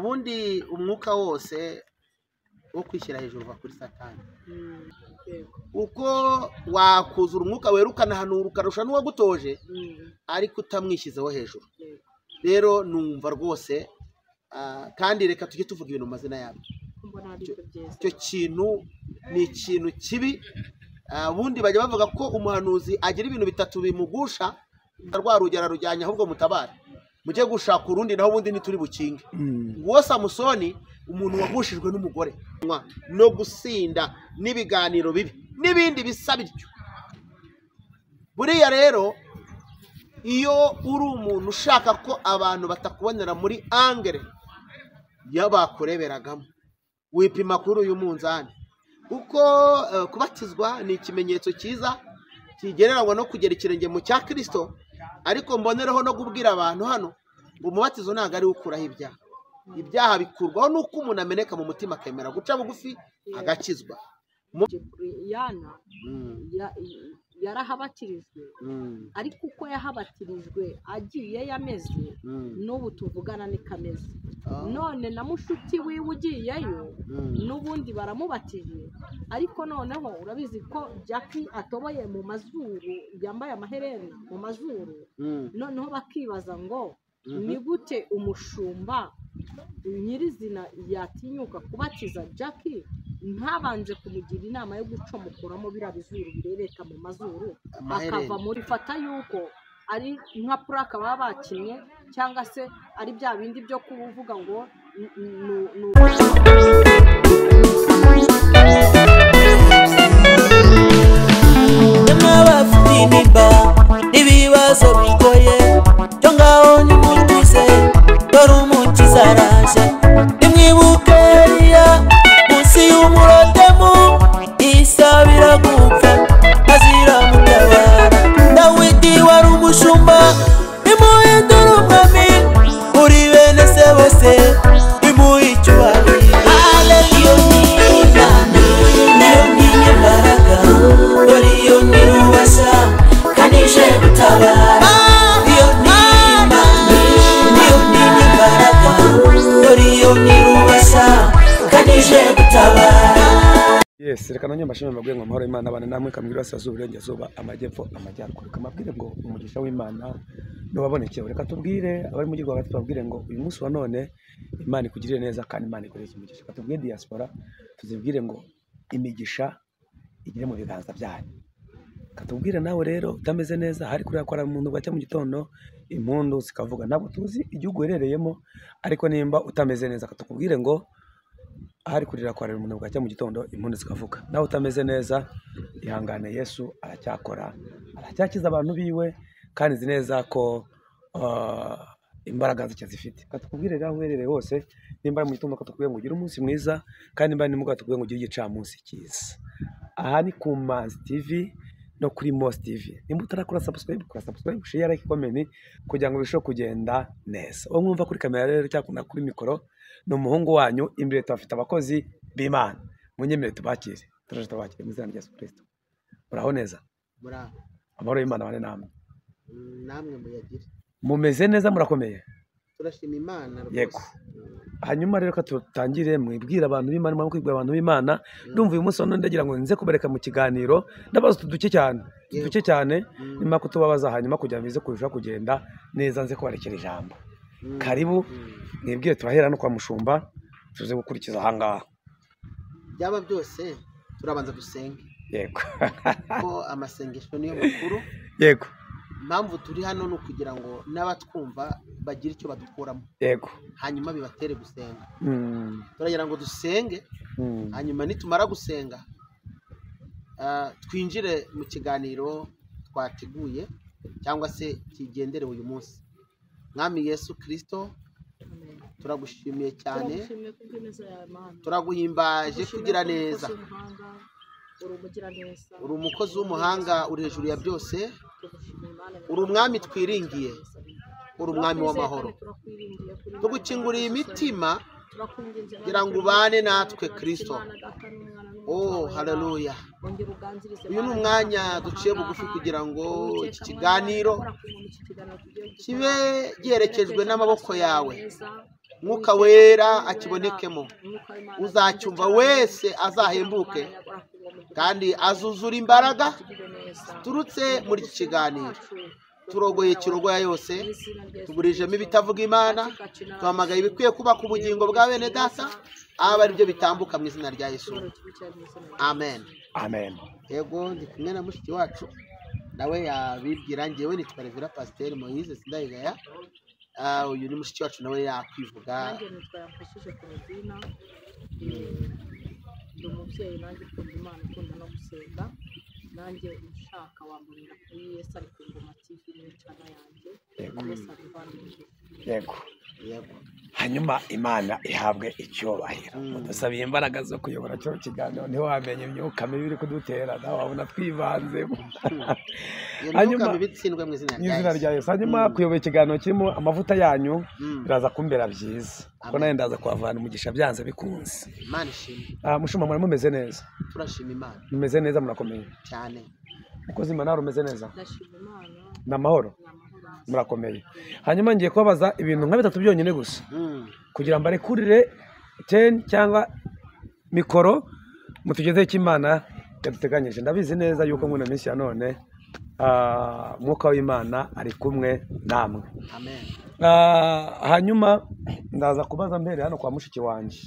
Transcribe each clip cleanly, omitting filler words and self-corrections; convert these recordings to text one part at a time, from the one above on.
Ubundi umwuka wose wo kwishyira hejuru uva kuri Satani. Uko wakuzura umwuka werukana hanura ukarusha n'uwagutoje, ariko utamwishyizeho hejuru. Rero numva rwose, kandi reka tujye tuvuga ibintu mu mazina yabyo. Icyo kintu ni ikintu kibi. Ubundi bajya bavuga ko umuhanuzi agira ibintu bitatu bimugusha, rwa rugero arujyanye ahubwo mutabare, mujye gushaka urundi, naho ubundi ntituri bukinge. Uwo Samusoni, umuntu wagushijwe n'umugore no gusinda n'ibiganiro bibi n'ibindi bisa bityo. Buriya rero iyo uri umuntu ushaka ko abantu batakubonera muri angere y'abakureberagamo, wipima kuri uyu munzani, kuko kubatizwa ni ikimenyetso cyiza kigereranywa no kugera ikirenge mu cya Kristo. Ariko mbonereho no kubwira abantu hano ngo umubatizo ntabwo ari ukuraho ibyaha. Ibyaha bikurwaho nuko umuntu ameneka mu mutima akemera guca bugufi agakizwa. Yana yarahabatirijwe, ariko uko yahabatirijwe agiye yameze, n'ubu tuvugana ni kameze. None na mushuti wiwe ugiyeyo n'ubundi baramubatije, ariko noneho urabizi ko Jackie atoboye mu mazuru, yambaye amaherena mu mazuru. Noneho bakibaza ngo ni gute umushumba nyirizina yatinyuka kubatiza Jackie ntabanje kumugira inama yo gucomokoramo biriya bizuru birereta mu mazuru, akava muri fata yuko ari nka puraka baba bakinnye, cyangwa se ari bya bindi byo kuvuga ngo ibibazo bigoye cyo ngaho nimutuze, dore umukiza araje. Nimwibuke Eliya munsi y'umurodemu, isabira gupfa azira mutabara. Dawidi wari umushumba, nimuhindure umwami muri bene se bose, nimuhe icyubahiro. Iyo ni Imana, nayo ni imbaraga, dore iyo ni ububasha kandi ije gutabara. Iyo ni Imana, niyo ni imbaraga, dore iyo ni ububasha kandi ije gutabara. Yes, reka nanjye mbashimire mbabwire ngo amahoro y'Imana abane namwe, kamwira iburasirazuba, iburengerazuba, amajyepfo, amajyaruguru. Reka mbabwire ngo umugisha w'Imana nubabonekeye. Reka tubwire abari mu gihugu hagati, tubabwire ngo uyu munsi wa none Imana ikugirire neza kandi Imana iguhereze umugisha. Reka tubwire diaspora, tuzibwire ngo imigisha igere mu biganza byanyu. Reka tubwire nawe rero utameze neza, hari kuriya kwa umuntu bwacya mu gitondo impundu zikavuga. Ntabwo tuzi igihugu uherereyemo, ariko nimba utameze neza, reka tukubwire ngo ahari kurira kwa umuntu bwacya mu gitondo impundu zikavuga. Nawe utameze neza, ihangane, Yesu aracyakora, aracyakiza abantu biwe, kandi nzi neza ko imbaraga zicyo zifite. Reka tukubwire rero aho uherereye hose, nimba ari mu gitondo tukubwire ngo ugire umunsi mwiza, kandi nimba ari nimugoroba tukubwire ngo ugire igicamunsi cyiza. Aha ni ku Manzi TV no kuri Mos TV. Nimba utarakora subscribe, kora subscribe, share, like, comment kugira ngo birusheho kugenda neza. Uwo mwumva kuri kamera rero cyangwa kuri mikoro ni umuhungu wanyu, imbere tubafite abakozi b'Imana. Munyemerere tubakire, turaje tubakire mu izina rya Yesu Kristo. Muraho neza? Muraho. Amahoro y'Imana abane namwe. Namwe muyagire. Mumeze neza, murakomeye? Turashima Imana rwose. Yego. Hanyuma rero tutangire mwibwira abantu b'Imana, mwe kwibwira abantu b'Imana. Ndumva uyu munsi none ndagira ngo nze kubereka mu kiganiro, ndabaza utu cyane, duke cyane, nyuma kutubabaza, hanyuma kugira ngo bize kurushaho kugenda neza nze kubarekera ijambo. Karibu mwibwire, turahera no kwa mushumba tuze gukurikiza aha ngaha. Byaba byose turabanza dusenge. Yego. Ko amasengesho niyo makuru. Yego. Impamvu turi hano ni ukugira ngo n'abatwumva bagire icyo badukuramo. Yego. Hanyuma bibatere gusenga. Turagira ngo dusenge, hanyuma nitumara gusenga twinjire mu kiganiro twateguye cyangwa se kigenderewe uyu munsi. Mwami Yesu Kristo, turagushimiye cyane, turaguhimbaje kugira neza. Uri umukozi w'umuhanga, uri hejuru ya byose, uri umwami twiringiye, uri umwami w'amahoro. Tugukinguriye imitima kugira ngo ubane natwe Kristo. Oh, haleluya. Uyu ni umwanya duciye bugufi kugira ngo iki kiganiro kibe giherekejwe n'amaboko yawe, Mwuka wera akibonekemo, uzacyumva wese azahembuke kandi azuzura imbaraga ziturutse muri iki kiganiro. Turogoye kirogoya yose, tuburijemo ibitavuga Imana, tuhamagaye ibikwiye kuba ku bugingo bwa bene data, aba ari byo bitambuka mu izina rya Yesu. Amen. Amen. Yego, ndi kumwe na mushiki wacu nawe yabibwira. Njyewe nitwa Revera Pasiteri Moise Sindayigaya. Uyu ni mushiki wacu nawe yakwivuga. Nanjye nitwa Yamfashije Claudine, ndi umubyeyi nanjye ukunda Imana, ukunda no gusenga. Nanjye ushaka wambonera kuri Yesu ari ku Ngoma TV n'icana yanjye. Yesu aduhane. Yego. Yego. Hanyuma Imana ihabwe icyubahiro. Mudusabiye imbaraga zo kuyobora cyo kiganiro, ntiwamenye imyuka mibi iri kudutera, nawe wabona twivanzemo. Iyo myuka mibi itsindwe mu izina rya Yesu. Hanyuma kuyobora ikiganiro kirimo amavuta yanyu biraza kumbera byiza, kuko nawe ndaza kuhavana umugisha byanze bikunze. Imana ishimwe. Mushumba, muri mumeze neza? Turashima Imana. Mumeze neza, murakomeye cyane. Mukozi Imana, umeze neza? Ndashima Imana. Ni amahoro? Murakomeye. Hanyuma ngiye kubabaza ibintu nka bitatu byonyine gusa kugira ngo mbarekurire 10 cyangwa mikoro mutugezeho icyo Imana yaduteganyije. Ndabizi neza yuko muri ino minsi ya none Mwuka w'Imana ari kumwe namwe. Amen. Hanyuma ndaza kubaza mbere hano kwa mushiki wanjye.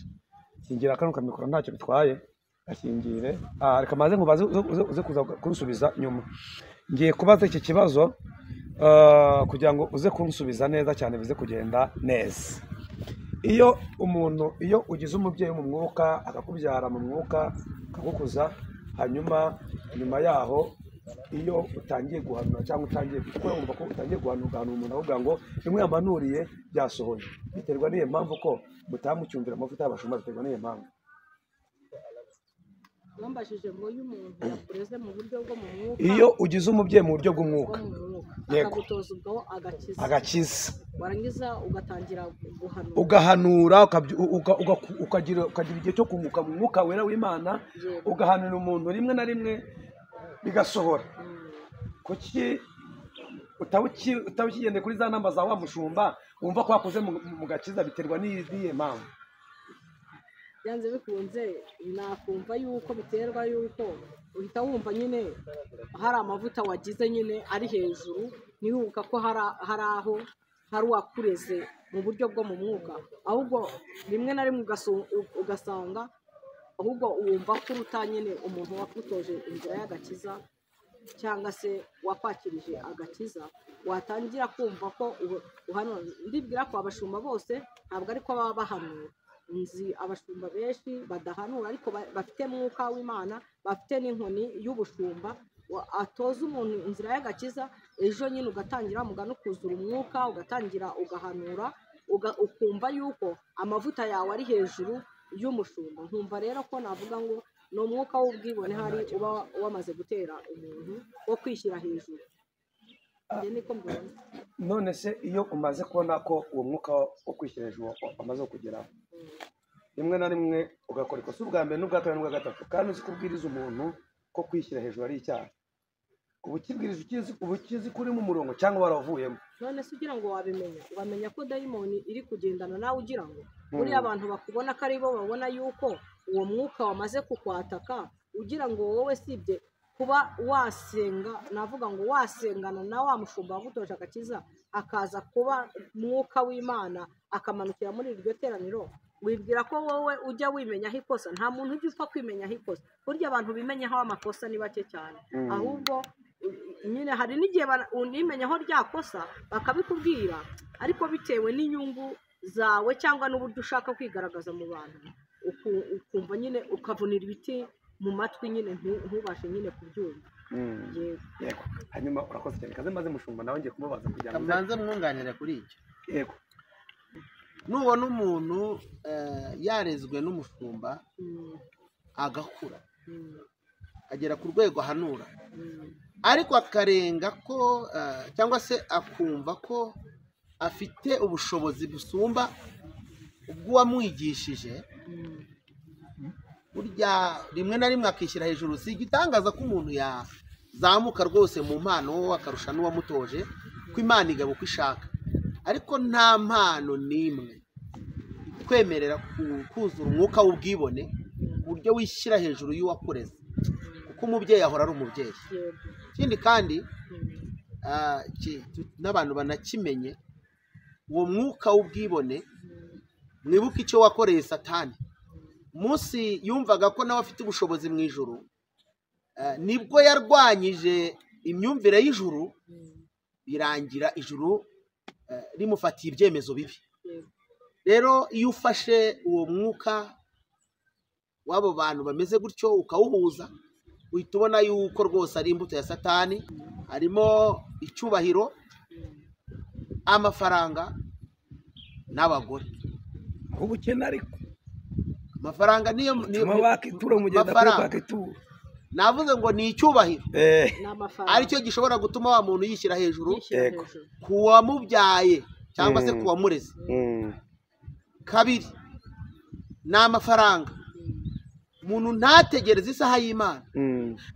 Kingira kano kamikoro ntacyo bitwaye, gakingire. Reka maze nkubaze uze kuza kunsubiza nyuma. Ngiye kubaza iki kibazo kugira ngo uze kunsubiza neza cyane bize kugenda neza. Iyo umuntu, iyo ugize umubyeyi mu mwuka akakubyara mu mwuka akagukuza, hanyuma nyuma yaho iyo utangiye guhanura cyangwa utangiye gukora wumva ko utangiye guhanura umuntu avuga ngo bimwe yamanuriye byasohoye, biterwa n'iyo mpamvu ko mutamucyumvira amavuta y'abashumba, biterwa n'iyo mpamvu. Wambajije ngo iyo umuntu yakureze mu buryo bwo mu mwuka, iyo ugize umubyeyi mu buryo bw'umwuka akagutoza ubwo agakiza, warangiza ugatangira guhanura, ugahanura ukagira igihe cyo kunguka mu mwuka wera w'Imana, ugahanura umuntu rimwe na rimwe bigasohora. Kuki utaba ukigendeye kuri za namba za wa mushumba wumva ko wakoze mu gakiza, biterwa n'iyihe mpamvu? Byanze bikunze nakumva yuko biterwa yuko uhita wumva nyine hari amavuta wagize nyine ari hejuru, ntiwibuka ko hari aho hari uwakureze mu buryo bwo mu mwuka, ahubwo rimwe na rimwe ugasanga ahubwo wumva ko uruta nyine umuntu wakutoje inzira y'agakiza cyangwa se wakwakirije agakiza, watangira kumva ko uhanura. Ndibwira ko abashumba bose ntabwo ariko baba bahanura. Nzi abashumba benshi badahanura ariko bafite mwuka w'Imana, bafite n'inkoni y'ubushumba, atoza umuntu inzira y'agakiza, ejo nyine ugatangira mugana ukuzura umwuka, ugatangira ugahanura, ukumva yuko amavuta yawe ari hejuru y'umushumba. Nkumva rero ko navuga ngo ni umwuka w'ubwibone hari uba wamaze gutera umuntu wo kwishyira hejuru. None se iyo umaze kubona ko uwo mwuka wo kwishyira hejuru wamaze kugeraho, rimwe na rimwe ugakora ikosa ubwa mbere n'ubwa kabiri n'ubwa gatatu, kandi uzi kubwiriza umuntu ko kwishyira hejuru ari icyaha, uba ukizi ko uri mu murongo cyangwa waravuyemo? None se ugira ngo wabimenya, wamenya ko dayimoni iri kugendana nawe, ugira ngo buriya abantu bakubona ko ari bo babona yuko uwo mwuka wamaze kukwataka, ugira ngo wowe sibye kuba wasenga, navuga ngo wasengana na wa mushumba wagutoje agakiza, akaza kuba mwuka w'Imana akamanukira muri iryo teraniro, wibwira ko wowe ujya wimenyaho ikosa? Nta muntu ujya upfa kwimenyaho ikosa. Burya abantu bimenyaho amakosa ni bake cyane, ahubwo nyine hari n'igihe unimenyaho rya kosa bakabikubwira, ariko bitewe n'inyungu zawe cyangwa n'uburyo ushaka kwigaragaza mu bantu, ukumva nyine ukavunira ibiti mu matwi nyine ntubashe nyine kubyumva. Yego. Hanyuma urakoze cyane. Kaze maze mushumba nawe ngiye kumubaza kugira ngo mbanze mwunganire kuri icyo. Yego. Nubona umuntu yarezwe n'umushumba agakura agera ku rwego ahanura, ariko akarenga ko cyangwa se akumva ko afite ubushobozi busumba ubw'uwamwigishije, burya rimwe na rimwe akishyira hejuru. Si igitangaza ko umuntu yazamuka rwose mu mpano akarusha n'uwamutoje, ko Imana igaba uko ishaka, ariko nta mpano n'imwe kwemerera kuzura umwuka w'ubwibone ku buryo wishyira hejuru y'uwakureze, kuko umubyeyi ahora ari umubyeyi. Ikindi kandi n'abantu banakimenye, uwo mwuka w'ubwibone, mwibuke icyo wakoreye Satani. Umunsi yumvaga ko nawe afite ubushobozi mu ijuru, nibwo yarwanyije imyumvire y'ijuru, birangira ijuru rimufatiye ibyemezo bibi. Rero iyo ufashe uwo mwuka w'abo bantu bameze gutyo ukawuhuza, uhita ubona yuko rwose ari imbuto ya Satani. Harimo icyubahiro, amafaranga n'abagore. Ubukene ariko amafaranga niyo navuze ngo ni icyubahiro, aricyo gishobora gutuma wa muntu yishyira hejuru kuwamubyaye cyangwa se kuwamureze. Kabiri ni amafaranga. Umuntu ntategereze isaha y'Imana,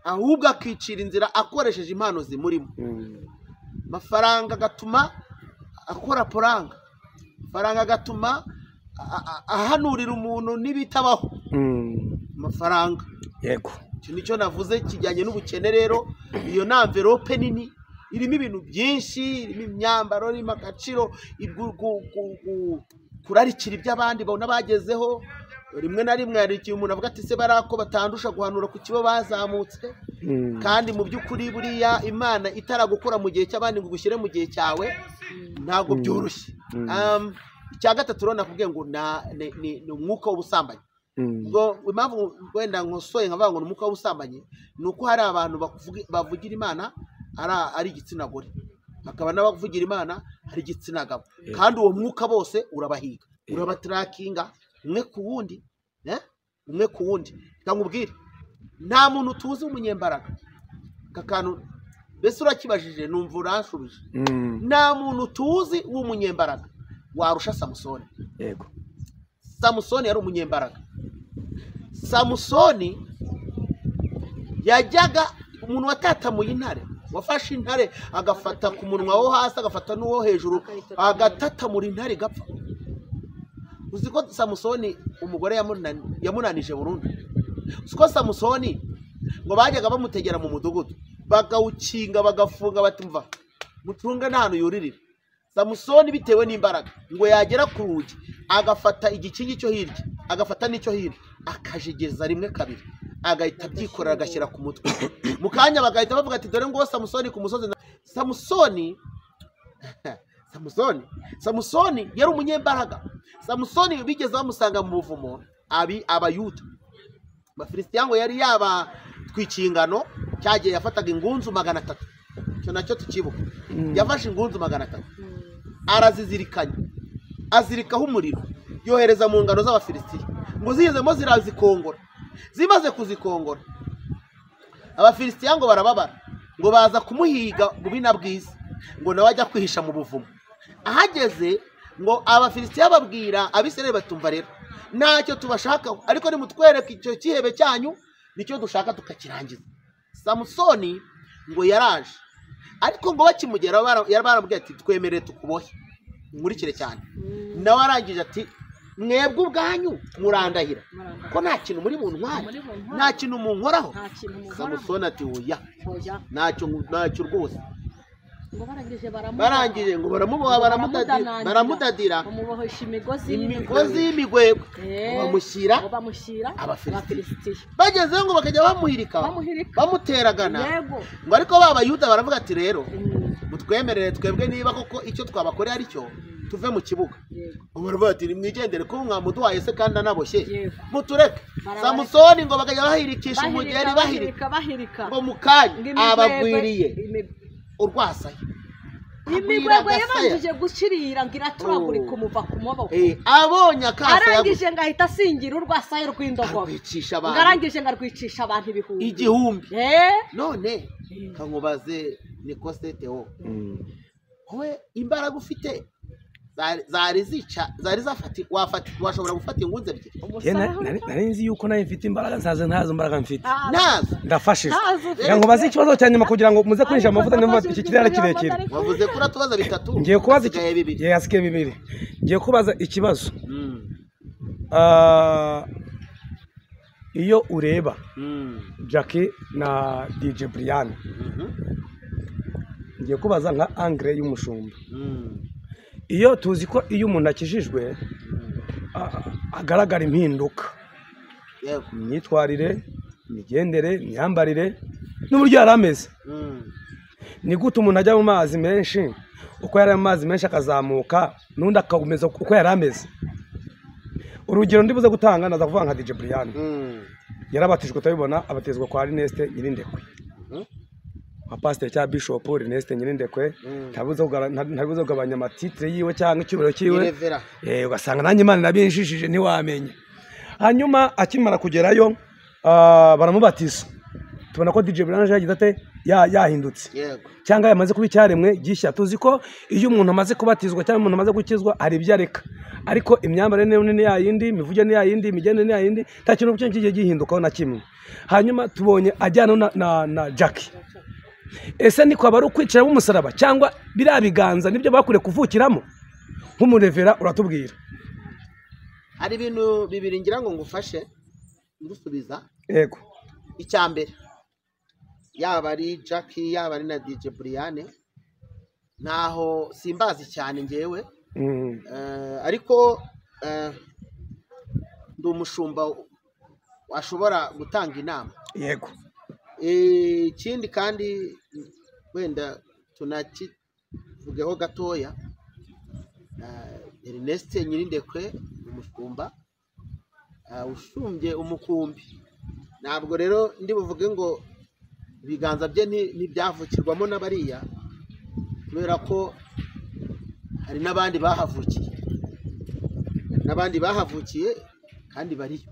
ahubwo akicira inzira akoresheje impano zimurimo. Amafaranga agatuma akora poranga, amafaranga agatuma ahanurira umuntu n'ibitabaho. Amafaranga, yego, icyo nicyo navuze kijyanye n'ubukene. Rero iyo ni envelope nini irimo ibintu byinshi, irimo imyambaro, irimo agaciro, kurarikira iby'abandi babona bagezeho. Rimwe na rimwe hari igihe umuntu avuga ati se barako batandusha guhanura ku kibo bazamutse, kandi mu by'ukuri buriya Imana itaragukora mu gihe cy'abandi ngo igushyire mu gihe cyawe, ntabwo byoroshye. Icya gatatu rero nakubwiye ngo ni umwuka w'ubusambanyi. Ubwo impamvu wenda nkosoye nkavuga ngo ni umwuka w'ubusambanyi, ni uko hari abantu bavugira Imana ari igitsina gore, hakaba n'abavugira Imana ari igitsina gabo, kandi uwo mwuka bose urabahiga, urabatarakinga umwe ku wundi, umwe ku wundi. Reka nkubwire, nta muntu tuzi umunyembaraga. Aka kantu mbese urakibajije numva uranshubije. Nta muntu tuzi w'umunyembaraga warusha Samusoni. Yego, Samusoni yari umunyembaraga. Samusoni yajyaga, umuntu watatamuye intare, wafashe intare agafata ku munwa wo hasi agafata n'uwo hejuru agatatamura intare igapfa. Uzi ko Samusoni umugore yamunanije burundu. Uzi ko Samusoni ngo bajyaga bamutegera mu mudugudu bagawukinga bagafunga batumva mutunga nta hantu yuririra. Samusoni bitewe n'imbaraga ngo yagera ku rugi agafata igikingi cyo hirya agafata n'icyo hino akajegeza rimwe kabiri agahita abyikorera agashyira ku mutwe. Mu kanya bagahita bavuga ati dore ngo Samusoni ku musozi. Samusoni yari umunyembaraga. Samusoni bigeze bamusanga mu buvumo abayuda. Abafilisitiya ngo yari yabatwikiye ingano, cyagiye yafataga ingunzu 300. Icyo nacyo tukibuka. Yafashe ingunzu 300 arazizirikanya, azirikaho umuriro, yohereza mu ngano z'Abafilisitiya ngo zigezemo zirazikongora. Zimaze kuzikongora, Abafilisitiya ngo barababara, ngo baza kumuhiga bubi na bwiza, ngo nawe ajya kwihisha mu buvumo. Ahageze ngo Abafilisitiya babwira Abisirayeli batumva rero ntacyo tubashakaho, ariko nimutwereke icyo kihebe cyanyu nicyo dushaka tukakirangiza. Samusoni ngo yaraje, ariko ngo bakimugera baramubwiye ati twemerere tukubohe. Nkurikire cyane. Nawe arangije ati mwebwe ubwanyu murandahira ko nta kintu muri buntware, nta kintu munkoraho. Samusoni ati oya, ntacyo rwose. Barangije ngo baramuboha, baramudadira imigozi y'imigwegwe, bamushyira Abafilisitiya. Bagezeyo ngo bakajya bamuhirika bamuteragana, ngo ariko ba Bayuda baravuga ati rero mutwemerere twebwe niba koko icyo twabakoreye ari cyo tuve mu kibuga. Baravuga ati nimwigendere ko mwamuduhaye se kandi anaboshye, mutureke. Samusoni ngo bakajya bahirikisha umugeri, bahirika ngo mu kanya abagwiriye urwasaya. Imigwegwe yabanjije gushirira ngo iraturagurika umuva ku maboko. Abonye akasa arangije ngo ahita asingira urwasaya rw'indogobe, arwicisha abantu, arangije ngo arwicisha abantu 1000. None kankubaze Nikose Theo, wowe imbaraga ufite zari zica, zari zafati, washobora gufata ingunze ebyiri. Nari nzi yuko nayo mfite imbaraga, nsaze ntazo mbaraga mfite. Nazo ndafashije. Ngira ngo baze ikibazo cya nyuma kugira ngo muze kurisha amavuta nimba iki kirara kirekire. Wavuze ko uratubaza bitatu. Ngiye kubaza bibiri. Yasigaye bibiri. Ngiye kubaza ikibazo. Iyo ureba Jackie na DJ Brian, ngiye kubaza nka angle y'umushumba. Iyo tuzi ko iyo umuntu akijijwe agaragara impinduka, imyitwarire, imigendere, imyambarire n'uburyo yari ameze. Ni gute umuntu ajya mu mazi menshi, uko yari mu mazi menshi akazamuka n'undi akakomeza uko yari ameze? Urugero ndibuze gutanga naza kuvuga nka DJ Brian. Yarabatijwe utabibona, abatizwa kwa Ernest Nyirindekwe, nka pasiteri cyangwa bishop Ernest Nyirindekwe. Ntabuze kugabanya amatitire yiwe cyangwa icyubahiro cyiwe, ugasanga nanjye Imana irabinjijije ntiwamenya. Hanyuma akimara kugerayo baramubatiza, tubona ko DJ Brian yagize ate, yahindutse cyangwa yamaze kuba icyaremwe gishya. Tuzi ko iyo umuntu amaze kubatizwa cyangwa umuntu amaze gukizwa hari ibyo areka, ariko imyambarire ni yayindi, imivugire ni yayindi, imigendere ni yayindi, nta kintu kigiye gihindukaho na kimwe. Hanyuma tubonye ajyana na Jackie. Ese niko aba ari ukwicara b'umusaraba cyangwa biriya biganza nibyo bakwiye kuvukiramo? Nk'umurevera uratubwira. Hari ibintu bibiri ngira ngo ngufashe ngusubiza. Yego. Icya mbere, yaba ari Jackie yaba ari na DJ Brian, ntaho simbazi cyane ngewe, ariko ndi umushumba washobora gutanga inama. Yego. Ikindi kandi wenda tunakivugeho gatoya, Ernest Nyirindekwe umushumba ushumbye umukumbi. Ntabwo rero ndi buvuge ngo ibiganza bye ntibyavukirwamo n'abariya, kubera ko hari n'abandi bahavukiye, n'abandi bahavukiye kandi bariyo.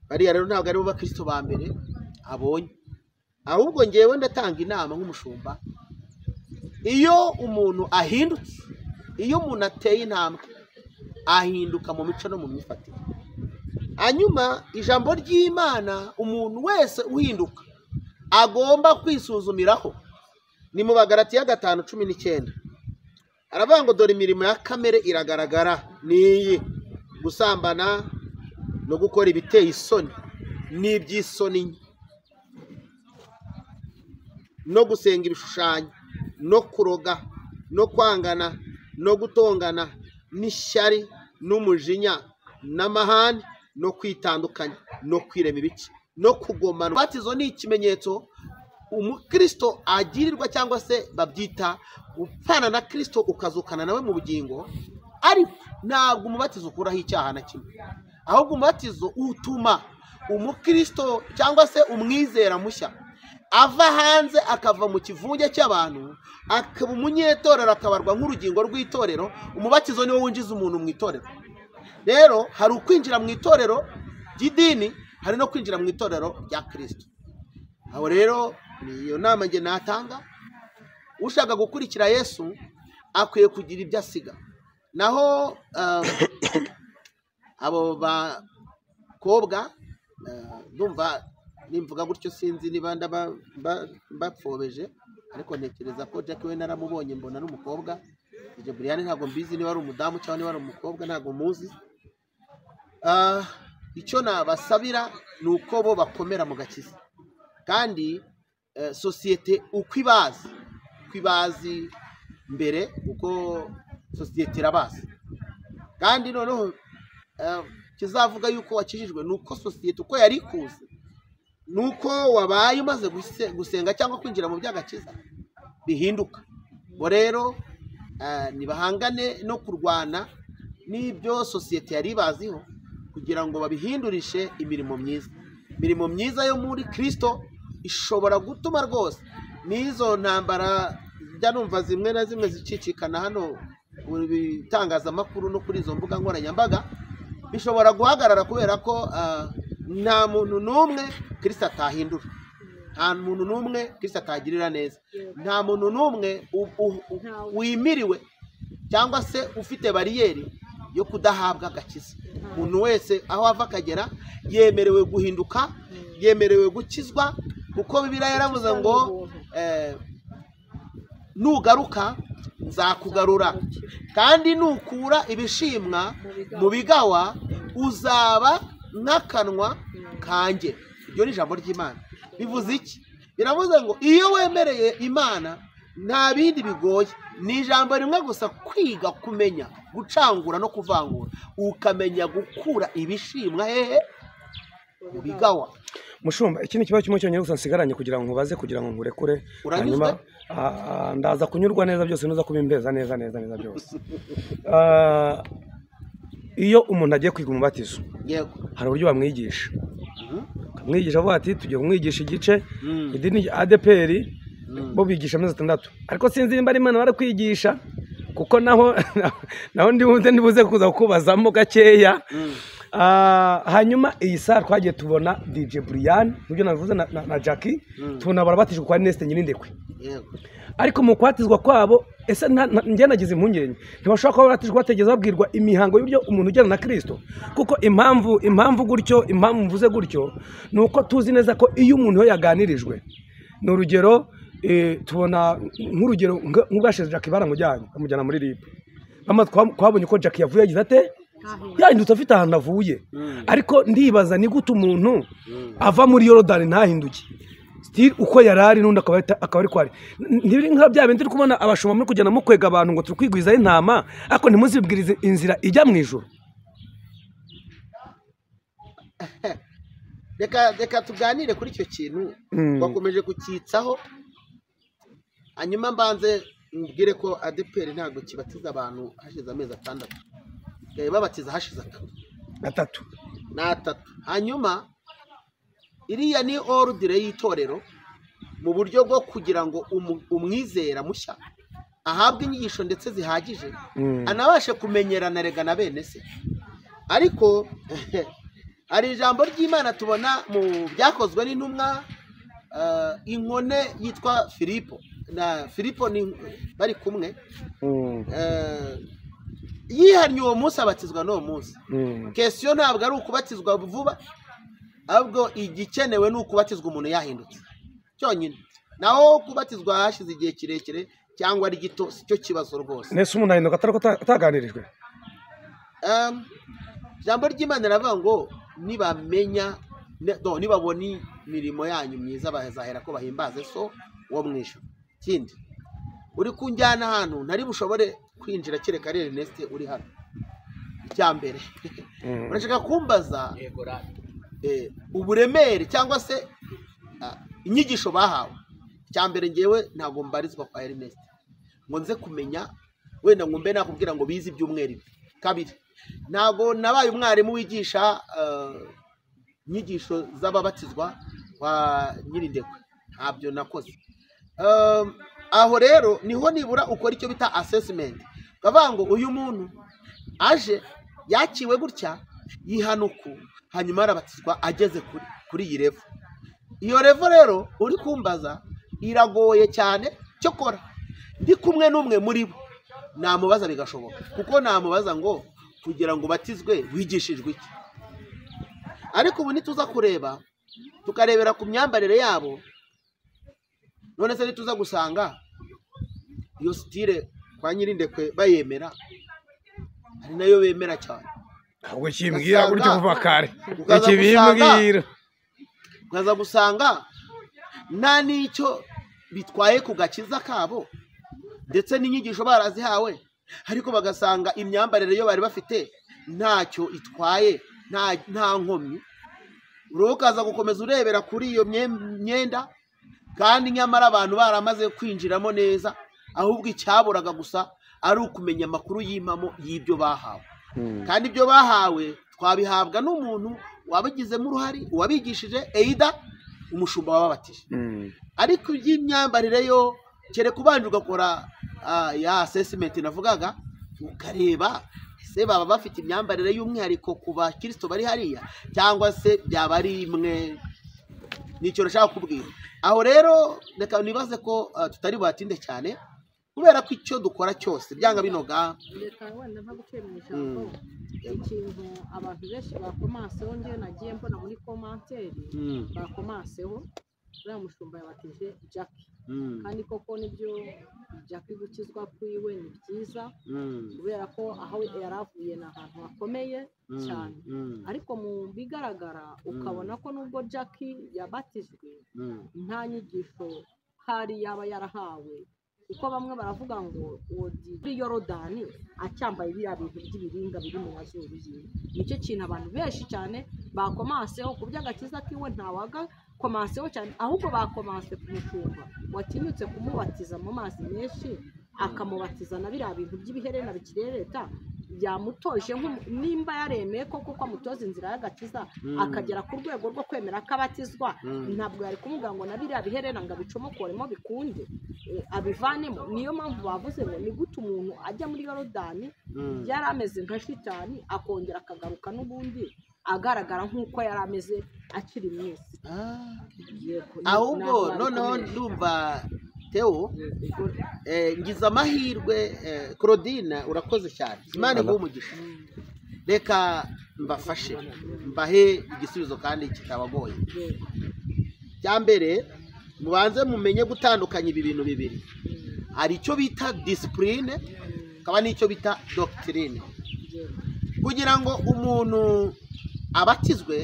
Bariya rero ntabwo ari bo bakristo ba mbere abonye, ahubwo ngewe ndatanga inama nk'umushumba. Iyo umuntu ahindutse, iyo umuntu ateye intambwe, ahinduka mu mico no mu myifatire. Hanyuma ijambo ry'Imana, umuntu wese uhinduka agomba kwisuzumiraho. Ni mu Bagalatiya 5:19 aravuga ngo dore imirimo ya kamere iragaragara niyi: gusambana no gukora ibiteye isoni n'iby'isoni, no gusenga ibishushanyo, no kuroga, no kwangana, no gutongana, n'ishyari, n'umujinya, n'amahane, no kwitandukanya, no kwirema ibice, no kugomana. Ububatizo ni ikimenyetso umukristo agirirwa, cyangwa se babyita gupfana na Kristo ukazukana nawe mu bugingo. Ariko ntabwo umubatizo ukuraho icyaha na kimwe, ahubwo umubatizo utuma umukristo cyangwa se umwizera mushya ava hanze, akava mu kivunge cy'abantu, akaba umunyetorero, akabarwa nk'urugingo rw'itorero. Umubatizo niwo winjiza umuntu mu itorero. Rero hari ukwinjira mu itorero ry'idini, hari no kwinjira mu itorero rya Kristo. Aho rero niyo nama nge natanga. Ushaka gukurikira Yesu akwiye kugira ibyo asiga. Naho abo bakobwa, ndumva nimvuga gutyo sinzi niba mbapfobeje, ariko ntekereza ko Jackie we naramubonye mbona ari umukobwa. DJ Brian ntabwo mbizi niba ari umudamu cyangwa niba ari umukobwa, ntabwo muzi. Icyo nabasabira ni uko bo bakomera mu gakiza, kandi sosiyete uko ibazi mbere, uko sosiyete irabazi. Kandi noneho kizavuga yuko wakijijwe ni uko sosiyete uko yari ikuzi, nuko wabaye umaze gusenga cyangwa kwinjira mu by'agakiza bihinduka. Bo rero nibahangane no kurwana n'ibyo sosiyete yari ibaziho, kugira ngo babihindurishe imirimo myiza. Imirimo myiza yo muri Kristo ishobora gutuma rwose n'izo ntambara njya numva zimwe na zimwe zicicikana hano mu bitangazamakuru no kuri izo mbuga nkoranyambaga, bishobora guhagarara, kubera ko nta muntu n'umwe Kristo atahindura, nta muntu n'umwe Kristo atagirira neza, nta muntu n'umwe wimiriwe cyangwa se ufite bariyeri yo kudahabwa agakiza. Umuntu wese aho ava akagera yemerewe guhinduka, yemerewe gukizwa, kuko Bibiliya yaravuze ngo nugaruka nzakugarura, kandi nukura ibishimwa mu bigawa Uzaba nk'akanwa kanjye. Iryo ni ijambo ry'Imana. Bivuze iki? Biravuze ngo iyo wemereye Imana nta bindi bigoye, ni ijambo rimwe gusa, kwiga kumenya gucangura no kuvangura, ukamenya gukura ibishimwa hehe mu bigawa. Mushumba, iki ni ikibazo kimwe cyonyine gusa nsigaranye kugira ngo nkubaze, kugira ngo nkurekure, hanyuma ndaza kunyurwa neza byose, nuza kubimbeza neza neza neza byose. Iyo umuntu agiye kwiga umubatizo, yego, hari uburyo bamwigisha. Akamwigisha avuga ati tugiye kumwigisha igice, idini ADPR bo bigisha amezi 6, ariko sinzi nimba ari Imana bari kwigisha, kuko naho ndibuze kuza kukubazamo gakeya. Hanyuma iyi saha twagiye tubona DJ Brian nibyo navuze na Jackie, tubona barabatijwe kwa Ernest Nyirindekwe. Ariko mu kwatizwa kwabo ese njye nagize impungenge, ntibashobora kuba baratijwe bategeza babwirwa imihango y'uburyo umuntu ujyana na Kristo. Kuko impamvu gutyo, impamvu mvuze gutyo ni uko tuzi neza ko iyo umuntu yaganirijwe, ni urugero tubona nk'urugero nk'ubwashize Jackie baramujyanye bamujyana muri RIB, twabonye ko Jackie yavuye yagize ate, yahindutse afite ahantu avuye. Ariko ndibaza ni gute umuntu ava muri Yorodani ntahinduke still uko yarari n'undi akaba ari kwari. Ntibiri nka bya bindi turi kubona abashumba muri kugenda mukwega abantu ngo turi kwigwizaho intama, ariko ntimuzibwirize inzira ijya mu ijuru. Reka tuganire kuri icyo kintu bakomeje kukitsaho, hanyuma mbanze mbwire ko ADPR ntabwo kibatiza abantu hashize amezi 6, babatiza hashize 3 na 3. Hanyuma iriya ni ordre y'itorero mu buryo bwo kugira ngo umwizera mushya ahabwe inyigisho ndetse zihagije, anabashe kumenyerana rega na bene se. Ariko hari ijambo ry'Imana tubona mu byakozwe n'intumwa, inkone yitwa Filipo na Filipo ni bari kumwe, yihannye uwo munsi abatizwa n'uwo munsi. Kesiyo ntabwo ari ukubatizwa vuba, ahubwo igikenewe ni ukubatizwa umuntu yahindutse cyonyine. Naho kubatizwa hashize igihe kirekire cyangwa ari gito si cyo kibazo rwose. Nese umuntu ahinduka ataganirijwe? Ijambo ry'Imana riravuga ngo nibamenya, nibabona imirimo yanyu myiza bazahera ko bahimbaze so wo mu ijuru. Ikindi, uri kunjyana ahantu ntari bushobore kwinjira kereka ari Ernest uri hano. Icya mbere, urashaka kumbaza uburemere cyangwa se inyigisho bahawe. Icya mbere, ngewe ntabwo mbarizwa kwa Ernest ngo nze kumenya, wenda ngo mbe nakubwira ngo bize ibyumweru ibi. Kabiri, ntabwo nabaye umwarimu wigisha inyigisho z'ababatizwa kwa Nyirindekwe, ntabyo nakoze. Aho rero niho nibura ukora icyo bita assessment, ukavuga ngo uyu muntu aje yakiwe gutya yihanuku, hanyuma arabatizwa ageze kuri iyi level. Iyo level rero uri kumbaza iragoye cyane. Cyokora ndi kumwe n'umwe muri bo namubaza bigashoboka, kuko namubaza ngo kugira ngo batizwe wigishijwe iki. Ariko ubu nituza kureba tukarebera ku myambarire yabo, none se nituza gusanga iyo style kwa Nyirindekwe bayemera, ari nayo bemera cyane. Ahubwo kimbwira gutyo kuva kare ikibimbwira, ukaza gusanga nta n'icyo bitwaye ku gakiza kabo, ndetse n'inyigisho barazihawe, ariko bagasanga imyambarire yo bari bafite ntacyo itwaye, nta nkomyi. Ukaza gukomeza urebera kuri iyo myenda, kandi nyamara abantu baramaze kwinjiramo neza, ahubwo icyaburaga gusa ari ukumenya amakuru y'impamo y'ibyo bahawe. Kandi ibyo bahawe twabihabwa n'umuntu wabigizemo uruhare, uwabigishije, eida umushumba wababatije. Ariko iby'imyambarire yo kereka ubanje ugakora ya assessment navugaga, ukareba ese baba bafite imyambarire y'umwihariko ku bakristo bari hariya, cyangwa se byaba ari imwe. Nicyo nashaka kubwira. Aho rero reka nibaze ko tutari buhatinde cyane, kubera ko icyo dukora cyose byanga binoga. Reka wenda ntaguciye mu ijambo, ikintu abantu benshi bakomanseho, njye nagiye mbona muri commentaire bakomanseho, uriya mushumba yabatije Jackie. Kandi koko nibyo Jackie gukizwa kwiwe ni byiza, kubera ko aho yari avuye ni ahantu hakomeye cyane. Ariko mu bigaragara ukabona ko nubwo Jackie yabatijwe nta nyigisho hari yaba yarahawe, kuko bamwe baravuga ngo muri Yorodani acyambaye biriya bintu by'ibiringa biri mu mazuru yiwe. Nicyo kintu abantu benshi cyane bakomanseho ku by'agakiza kiwe, ntawagakomanseho cyane, ahubwo bakomanse ku mushumba watinyutse kumubatiza mu mazi menshi, akamubatiza na biriya bintu by'ibiherena bikirereta yamutoje, nimba yaremeye koko ko amutoza inzira y'agakiza akagera ku rwego rwo kwemera ko abatizwa, ntabwo yari kumubwira ngo na biriya biherena ngo abicomokoremo bikunde abivanemo. Niyo mpamvu bavuze ngo ni gute umuntu ajya muri Yorodani yari ameze nka shitani akongera akagaruka n'ubundi agaragara nk'uko yari ameze akiri mu isi. Ahubwo noneho ndumva Theo, ngize amahirwe. Claudine urakoze cyane, Imana iguhe umugisha. Reka mbafashe mbahe igisubizo kandi kitabagoye. Cya mbere, mubanze mumenye gutandukanya ibi bintu bibiri. Hari icyo bita discipline, hakaba n'icyo bita doctrine. Kugira ngo umuntu abatizwe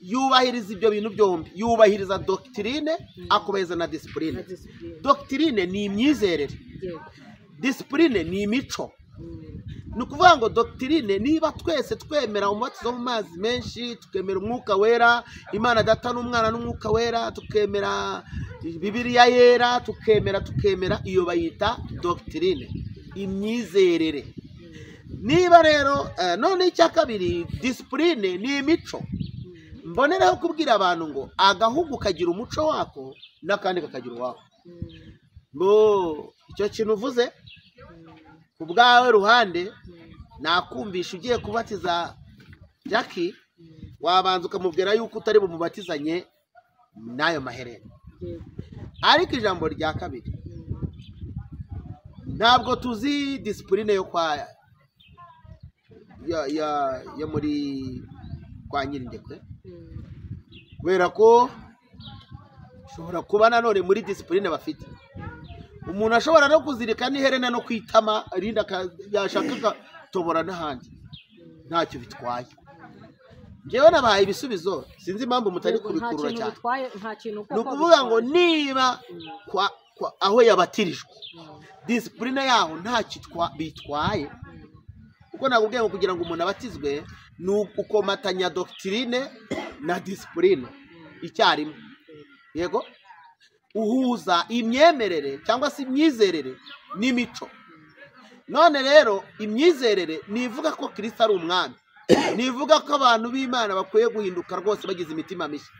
yubahiriza ibyo bintu byombi, yubahiriza doctrine akubahiriza na discipline. Doctrine ni imyizerere, discipline ni imico. Ni ukuvuga ngo doctrine, niba twese twemera umubatizo mu mazi menshi, tukemera umwuka wera, Imana Data n'Umwana n'Umwuka Wera, tukemera Bibiliya yera, tukemera, iyo bayita doctrine, imyizerere. Niba rero none icya kabiri, discipline ni imico. Mboneraho kubwira abantu ngo agahugu kagira umuco wako n'akandi kakagira uwako. Bo icyo kintu uvuze ku bwawe ruhande, nakumvisha ugiye kubatiza Jackie, wabanza ukamubwira yuko utari bumubatizanye n'ayo maherena. Ariko ijambo rya kabiri, ntabwo tuzi discipline yo kwa ya muri kwa Nyirindekwe, kubera ko ushobora kuba nanone muri discipline bafite umuntu ashobora no kuzirika n'iherena no kwitama rinda yashaka akatobora n'ahandi, ntacyo bitwaye. Njyewe nabahaye ibisubizo, sinzi impamvu mutari kubikurura cyane. Ni ukuvuga ngo niba aho yabatirijwe discipline yaho ntacyo bitwaye, kuko nakubwiye ngo kugira ngo umuntu abatizwe ni ukomatanya doctrine na discipline icyarimwe. Yego, uhuza imyemerere cyangwa se imyizerere n'imico. None rero imyizerere nivuga ko Kristo ari umwami, nivuga ko abantu b'Imana bakwiye guhinduka rwose bagize imitima mishya.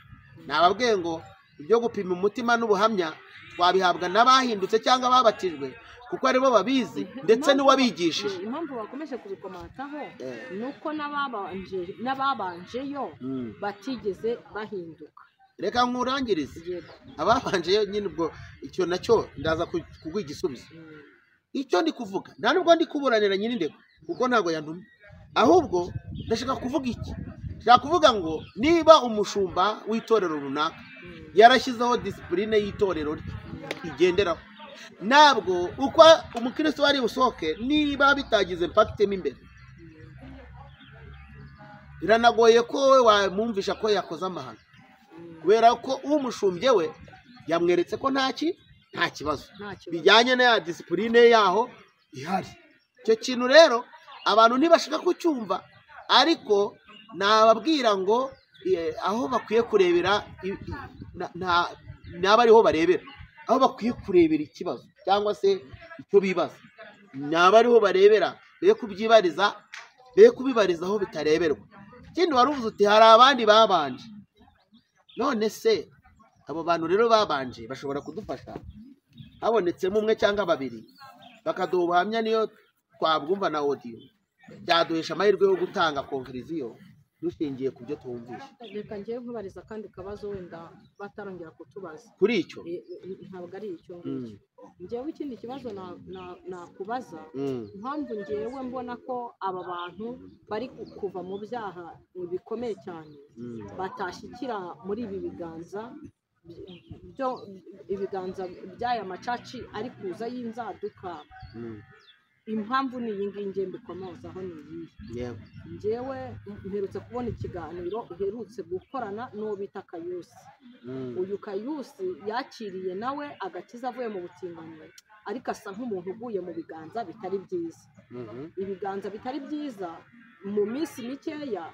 Nababwiye ngo ibyo gupima umutima n'ubuhamya twabihabwa n'abahindutse cyangwa babatijwe, kuko aribo babizi ndetse n'uwabigishije. Impamvu bakomeje kubikomataho nuko n'ababanjeyo batigeze bahinduka. Reka nkurangirize ababanje nyine, ubwo icyo nacyo ndaza kuguha igisubizo. Icyo ndi kuvuga nta nubwo ndi kuburanira Nyirindekwe kuko ntabwo yantumye, ahubwo ndashaka kuvuga iki? Ndashaka kuvuga ngo niba umushumba w'itorero runaka yarashyizeho discipline y'itorero rye igenderaho, ntabwo uko umukristo wari busohoke niba bitagize impact mo imbere, biranagoye ko we wamwumvisha ko yakoze amahano, kubera ko umushumbye we yamweretse ko nta kibazo bijyanye na ya discipline yaho ihari. Icyo kintu rero abantu ntibashaka kucyumva, ariko nababwira ngo aho bakwiye kurebera naba ariho barebera, aho bakwiye kurebera ikibazo cyangwa se icyo bibaza naba ariho barebera, be kubyibariza, be kubibariza aho bitareberwa. Ikindi wari uvuze uti hari abandi babanje. None se abo bantu rero babanje bashobora kudufasha habonetsemo umwe cyangwa babiri bakaduha ubuhamya, niyo twabwumva na audio, byaduhesha amahirwe yo gutanga conclusion dushingiye ku byo twumvise. Reka ngiye nkubariza kandi kabazo wenda batarongera kutubaza kuri icyo. Ntabwo ari icyo ngicyo. Ngewe ikindi kibazo nakubaza, impamvu ngewe mbona ko aba bantu bari kuva mu byaha bikomeye cyane batashyikira muri ibi biganza byo ibiganza by'aya macaci ari kuza y'inzaduka, impamvu ni iyi ngiyi ngiye mbikomozaho ni iyihe? Njyewe mperutse kubona ikiganiro uherutse gukorana n'uwo bita Kayusi. Uyu Kayusi yakiriye nawe agakiza avuye mu butinganyi, ariko asa nk'umuntu uguye mu biganza bitari byiza. Ibiganza bitari byiza mu minsi mikeya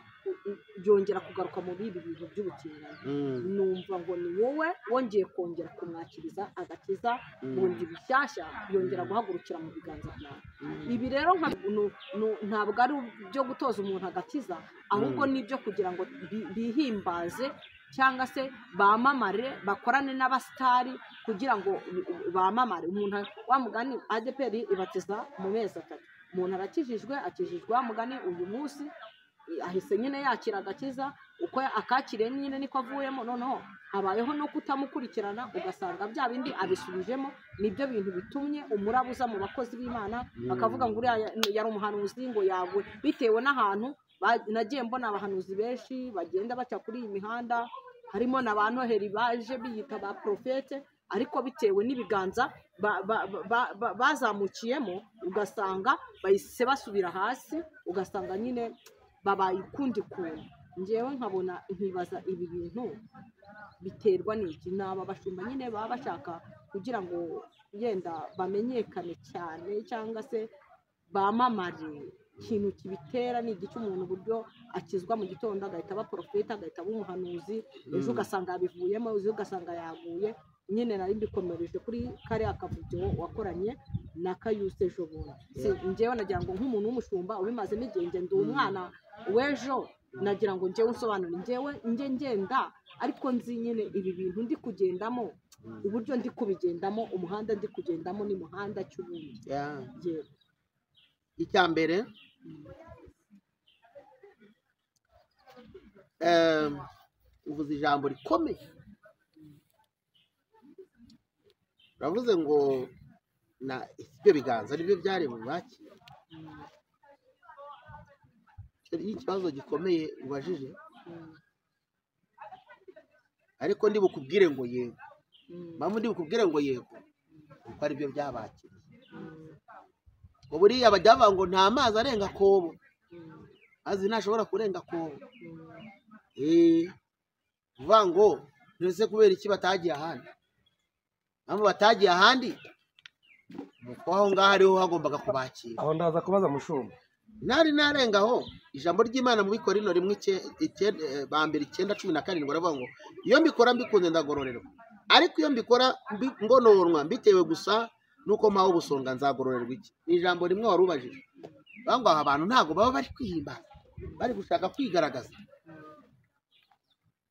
byongera kugaruka mu bibi bintu by'ubutinganyi. Numva ngo ni wowe wongeye kongera kumwakiriza agakiza bundi bushyashya, yongera guhagurukira mu biganza byawe. Ibi rero ntabwo ari ibyo gutoza umuntu agakiza, ahubwo ni ibyo kugira ngo bihimbaze cyangwa se bamamare, bakorane n'abasitari kugira ngo bamamare. Umuntu wa mugani ADEPR ibatiza mu mezi 3, umuntu arakijijwe, akijijwe wa mugani uyu munsi ahise nyine yakira agakiza, uko akakiriye nyine niko avuyemo. Noneho habayeho no kutamukurikirana, ugasanga bya bindi abisubijemo. Nibyo bintu bitumye umurabuza mu bakozi b'Imana, bakavuga ngo uriya yari umuhanuzi ngo yagwe, bitewe n'ahantu nagiye mbona abahanuzi benshi bagenda baca kuri iyi mihanda, harimo na ba Noheli baje biyita ba profete, ariko bitewe n'ibiganza bazamukiyemo ugasanga bahise basubira hasi, ugasanga nyine babaye ukundi kuntu. Njyewe nkabona nkibaza ibi bintu biterwa n'iki? N'aba bashumba nyine baba bashaka kugira ngo yenda bamenyekane cyane cyangwa se bamamare. Ikintu kibitera ni igice umuntu uburyo akizwa mu gitondo agahita aba profeta, agahita aba umuhanuzi, ejo ugasanga yabivuyemo, ejo ugasanga yaguye. Nyine nari mbikomereje kuri kariya kavuyo wakoranye na Kayusi ejo bundi. Njyewe nagira ngo nk'umuntu w'umushumba ubimazemo igihe, njye ndi umwana w'ejo, nagira ngo njyewe unsobanure. Njyewe njye ngenda ariko nzi nyine ibi bintu ndi kugendamo, uburyo ndi kubigendamo, umuhanda ndi kugendamo ni muhanda cy'ubundi. Icya mbere, uvuze ijambo rikomeye, uravuze ngo na ibyo biganza aribyo byari mu bakira. Ikibazo gikomeye ubajije, ariko ndi bukubwire ngo yego. Mpamvu ndi bukubwire ngo yego, kuko aribyo byabakiriye. Ngo buriya bajya bavuga ngo nta mazi arenga kobo, azi ntashobora kurenga kobo. Uvuga ngo ntese kubera iki batagiye ahandi? Mpamvu batagiye ahandi nuko aho ngaho ariho hagombaga kubakira. Aho ndaza kubaza mushumba. Nari narengaho ijambo ry'Imana mu Bikorino rimwe bambere 9:17 baravuga ngo iyo mbikora mbikunze ndagororerwa, ariko iyo mbikora ngonorwa mbitewe gusa nuko mpaho ubusonga nzagororerwa iki? Ni ijambo rimwe warubajije. Bangwa aba bantu ntago baba bari kwihimbaza, bari gushaka kwigaragaza.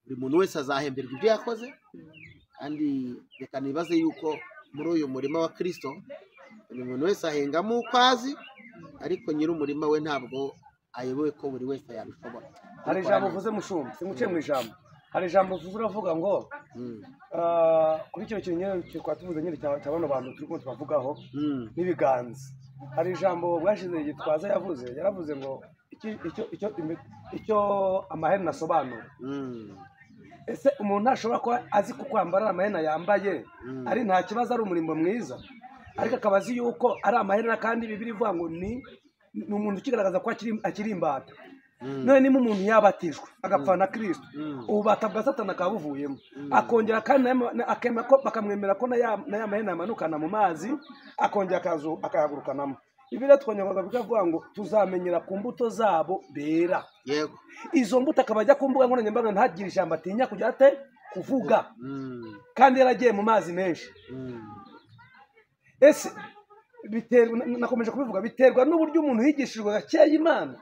Buri muntu wese azahemberwa ibyo yakoze, kandi reka nibaze yuko muri uyu murima wa Kristo buri muntu wese ahengamo uko azi, ariko nyiri umurima we ntabwo ayobewe ko buri wese yabishobora. Hari ijambo uvuze mushumba, simuciye mu ijambo. Hari ijambo uvuze uravuga ngo kuri icyo kintu nyine twatuvuze nyine cya bano bantu turi kumwe tubavugaho n'ibiganza. Hari ijambo bwashize Gitwaza yavuze, yaravuze ngo icyo amaherena asobanura. Ese umuntu ashobora kuba azi ko kwambara amaherena yambaye ari nta kibazo, ari umurimbo mwiza, ariko akaba azi yuko ari amaherena, kandi Bibiliya ivuga ngo ni umuntu ukigaragaza ko akiri imbata. None niba umuntu yabatijwe agapfa na Kristo, ububata bwa Satani akaba buvuyemo, akongera kandi akemera ko bakamwemera ko na ya maherena yamanukana mu mazi, akongera akayagurukanamo. Bibiliya twongera bikavuga ngo tuzamenyera ku mbuto zabo bera. Yego. Izo mbuto akaba ajya ku mbuga nkoranyambaga ntagire ijambo atinya kujya ate kuvuga, kandi yaragiye mu mazi menshi. Ese biterwa, nakomeje kubivuga, biterwa n'uburyo umuntu yigishijwe gakeya Imana,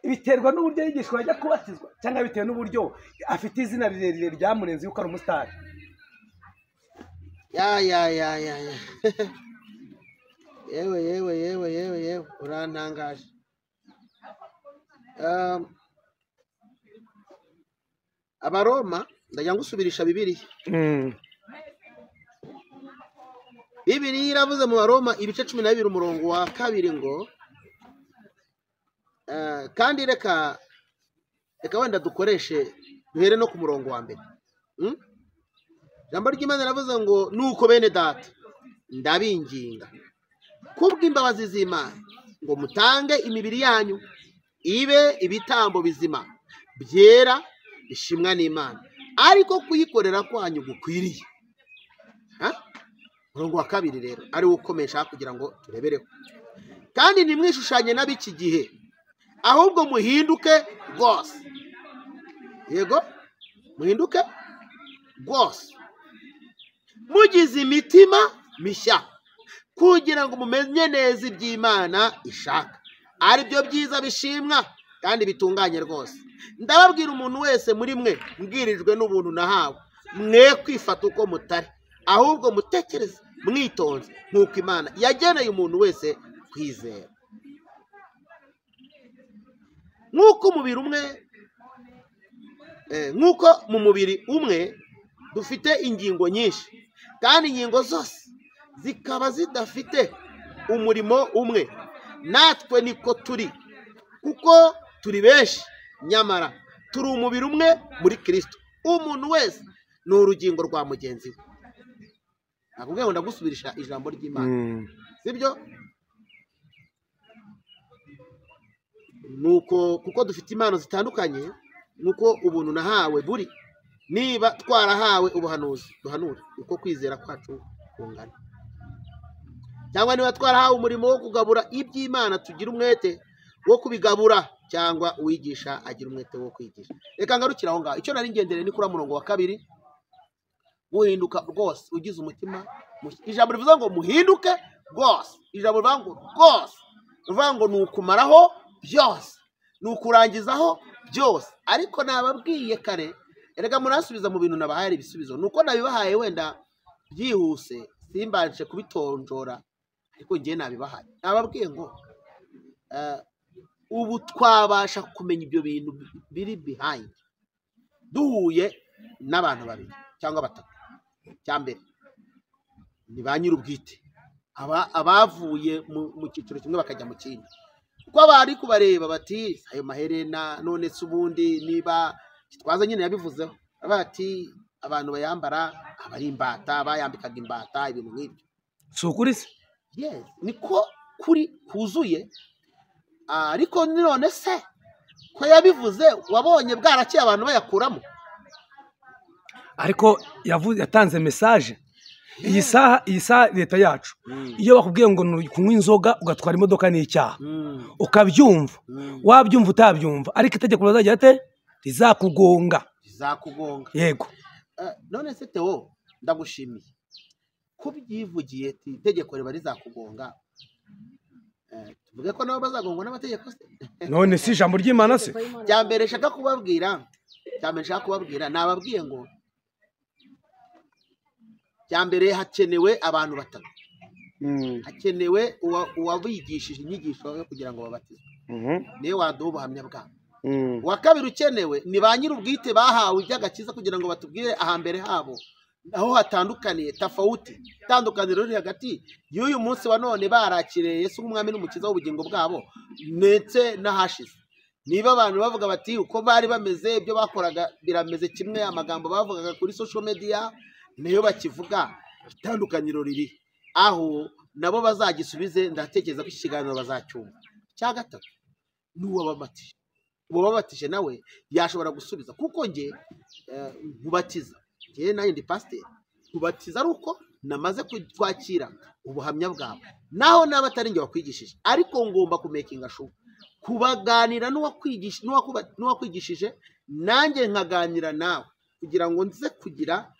biterwa n'uburyo yigishijwe ajya kubatizwa, cyangwa bitewe n'uburyo afite izina rirerire ryamurenze yuko ari umusitari. Ya ya ya ya ya. Yewe yewe yewe yewe yewe, urantangaje. Abaroma ndajya ngusubirisha Bibiliya. Bibiliya iravuze mu Baroma ibice 12 umurongo wa 2 ngo kandi reka wenda dukoreshe duhere no ku murongo wa mbere. Ijambo ry'Imana riravuze ngo nuko bene data ndabinginga kubw'imbabazi z'Imana ngo mutange imibiri yanyu ibe ibitambo bizima byera bishimwa n'Imana, ariko kuyikorera kwanyu gukwiriye. Umurongo wa kabiri rero ari wo ukomeye nshaka kugira ngo turebereho. Kandi ntimwishushanye n'ab'iki gihe, ahubwo muhinduke rwose. Yego, muhinduke rwose, mugize imitima mishya, kugira ngo mumenye neza iby'Imana ishaka, ari byo byiza bishimwa kandi bitunganye rwose. Ndababwira umuntu wese muri mwe mbwirijwe n'ubuntu nahawe, mwe kwifata uko mutari, ahubwo mutekereze mwitonze nk'uko Imana yageneye umuntu wese kwizera. Nk'uko umubiri umwe, nk'uko mu mubiri umwe dufite ingingo nyinshi, kandi ingingo zose zikaba zidafite umurimo umwe, natwe niko turi, kuko turi benshi, nyamara turi umubiri umwe muri Kristo. Umuntu wese ni urugingo rwa mugenzi we. Nakubwiye ngo ndagusubirisha ijambo ry'Imana, sibyo? Nuko kuko dufite impano zitandukanye, nuko ubuntu nahawe buri, niba twarahawe ubuhanuzi duhanure uko kwizera kwacu kungana, cyangwa niba twarahawe umurimo wo kugabura iby'Imana tugira umwete wo kubigabura, cyangwa uwigisha agira umwete wo kwigisha. Reka ngarukire aho ngaho. Icyo nari ngendereye ni kuri murongo wa kabiri, guhinduka rwose ugize umutima mushya. Ijambo rivuze ngo muhinduke rwose, ijambo rivuga ngo rwose, rivuga ngo ni ukumaraho byose, ni ukurangizaho byose. Ariko nababwiye kare, erega muransubiza mu bintu nabahaye ibisubizo, nuko nabibahaye wenda byihuse simbanje kubitonjora, ariko ngiye nabibahaye. Nababwiye ngo ubu twabasha kumenya ibyo bintu biri behind duhuye n'abantu babiri cyangwa batatu. Cya mbere ni ba nyir'ubwite, abavuye mu cyiciro kimwe bakajya mu kindi, kuko bari kubareba bati ayo maherena none se ubundi niba Kitwaza nyine yabivuzeho, bati abantu bayambara abari imbata, bayambikaga imbata, ibintu nk'ibyo. Si ukuri se? Yes, niko kuri kuzuye. Ariko none se ko yabivuze wabonye bwarakeye abantu bayakuramo? Ariko yatanze message. Iyi saha leta yacu iyo bakubwiye ngo kunywa inzoga ugatwara imodoka ni icyaha, ukabyumva, wabyumva utabyumva, ariko itegeko rizajya ate rizakugonga, rizakugonga. Yego. None se Theo, ndagushimiye kubyivugiye, itegeko riba rizakugonga. Tuvuge ko nabo bazagongwa n'amategeko se? None si ijambo ry'Imana se? Cya mbere nshaka kubabwira, nababwiye ngo cya mbere hakenewe abantu batatu. Hakenewe uwabigishije inyigisho yo kugira ngo babatizwe, niwe waduha ubuhamya bwabo. Uwa kabiri ukenewe ni ba nyir'ubwite bahawe iby'agakiza kugira ngo batubwire ahambere habo aho hatandukaniye, tafauti, itandukaniro riri hagati y'uyu munsi wa none barakiriye Yesu nk'umwami n'umukiza w'ubugingo bwabo ndetse n'ahashize. Niba abantu bavuga bati uko bari bameze, ibyo bakoraga birameze kimwe, amagambo bavugaga kuri social media niyo bakivuga, itandukaniro riri aho, nabo bazagisubize. Ndatekereza ko iki kiganiro bazacyumva. Cya gatatu ni uwababatije. Uwababatije nawe yashobora gusubiza, kuko nge nkubatiza, nge nanjye ndi pasiteri, nkubatiza ari uko namaze kwakira ubuhamya bwawe, naho naba atari nge wakwigishije, ariko ngomba kumekinga shuwa kubaganira n'uwakwigishije, nanjye nkaganira nawe kugira ngo nze kugira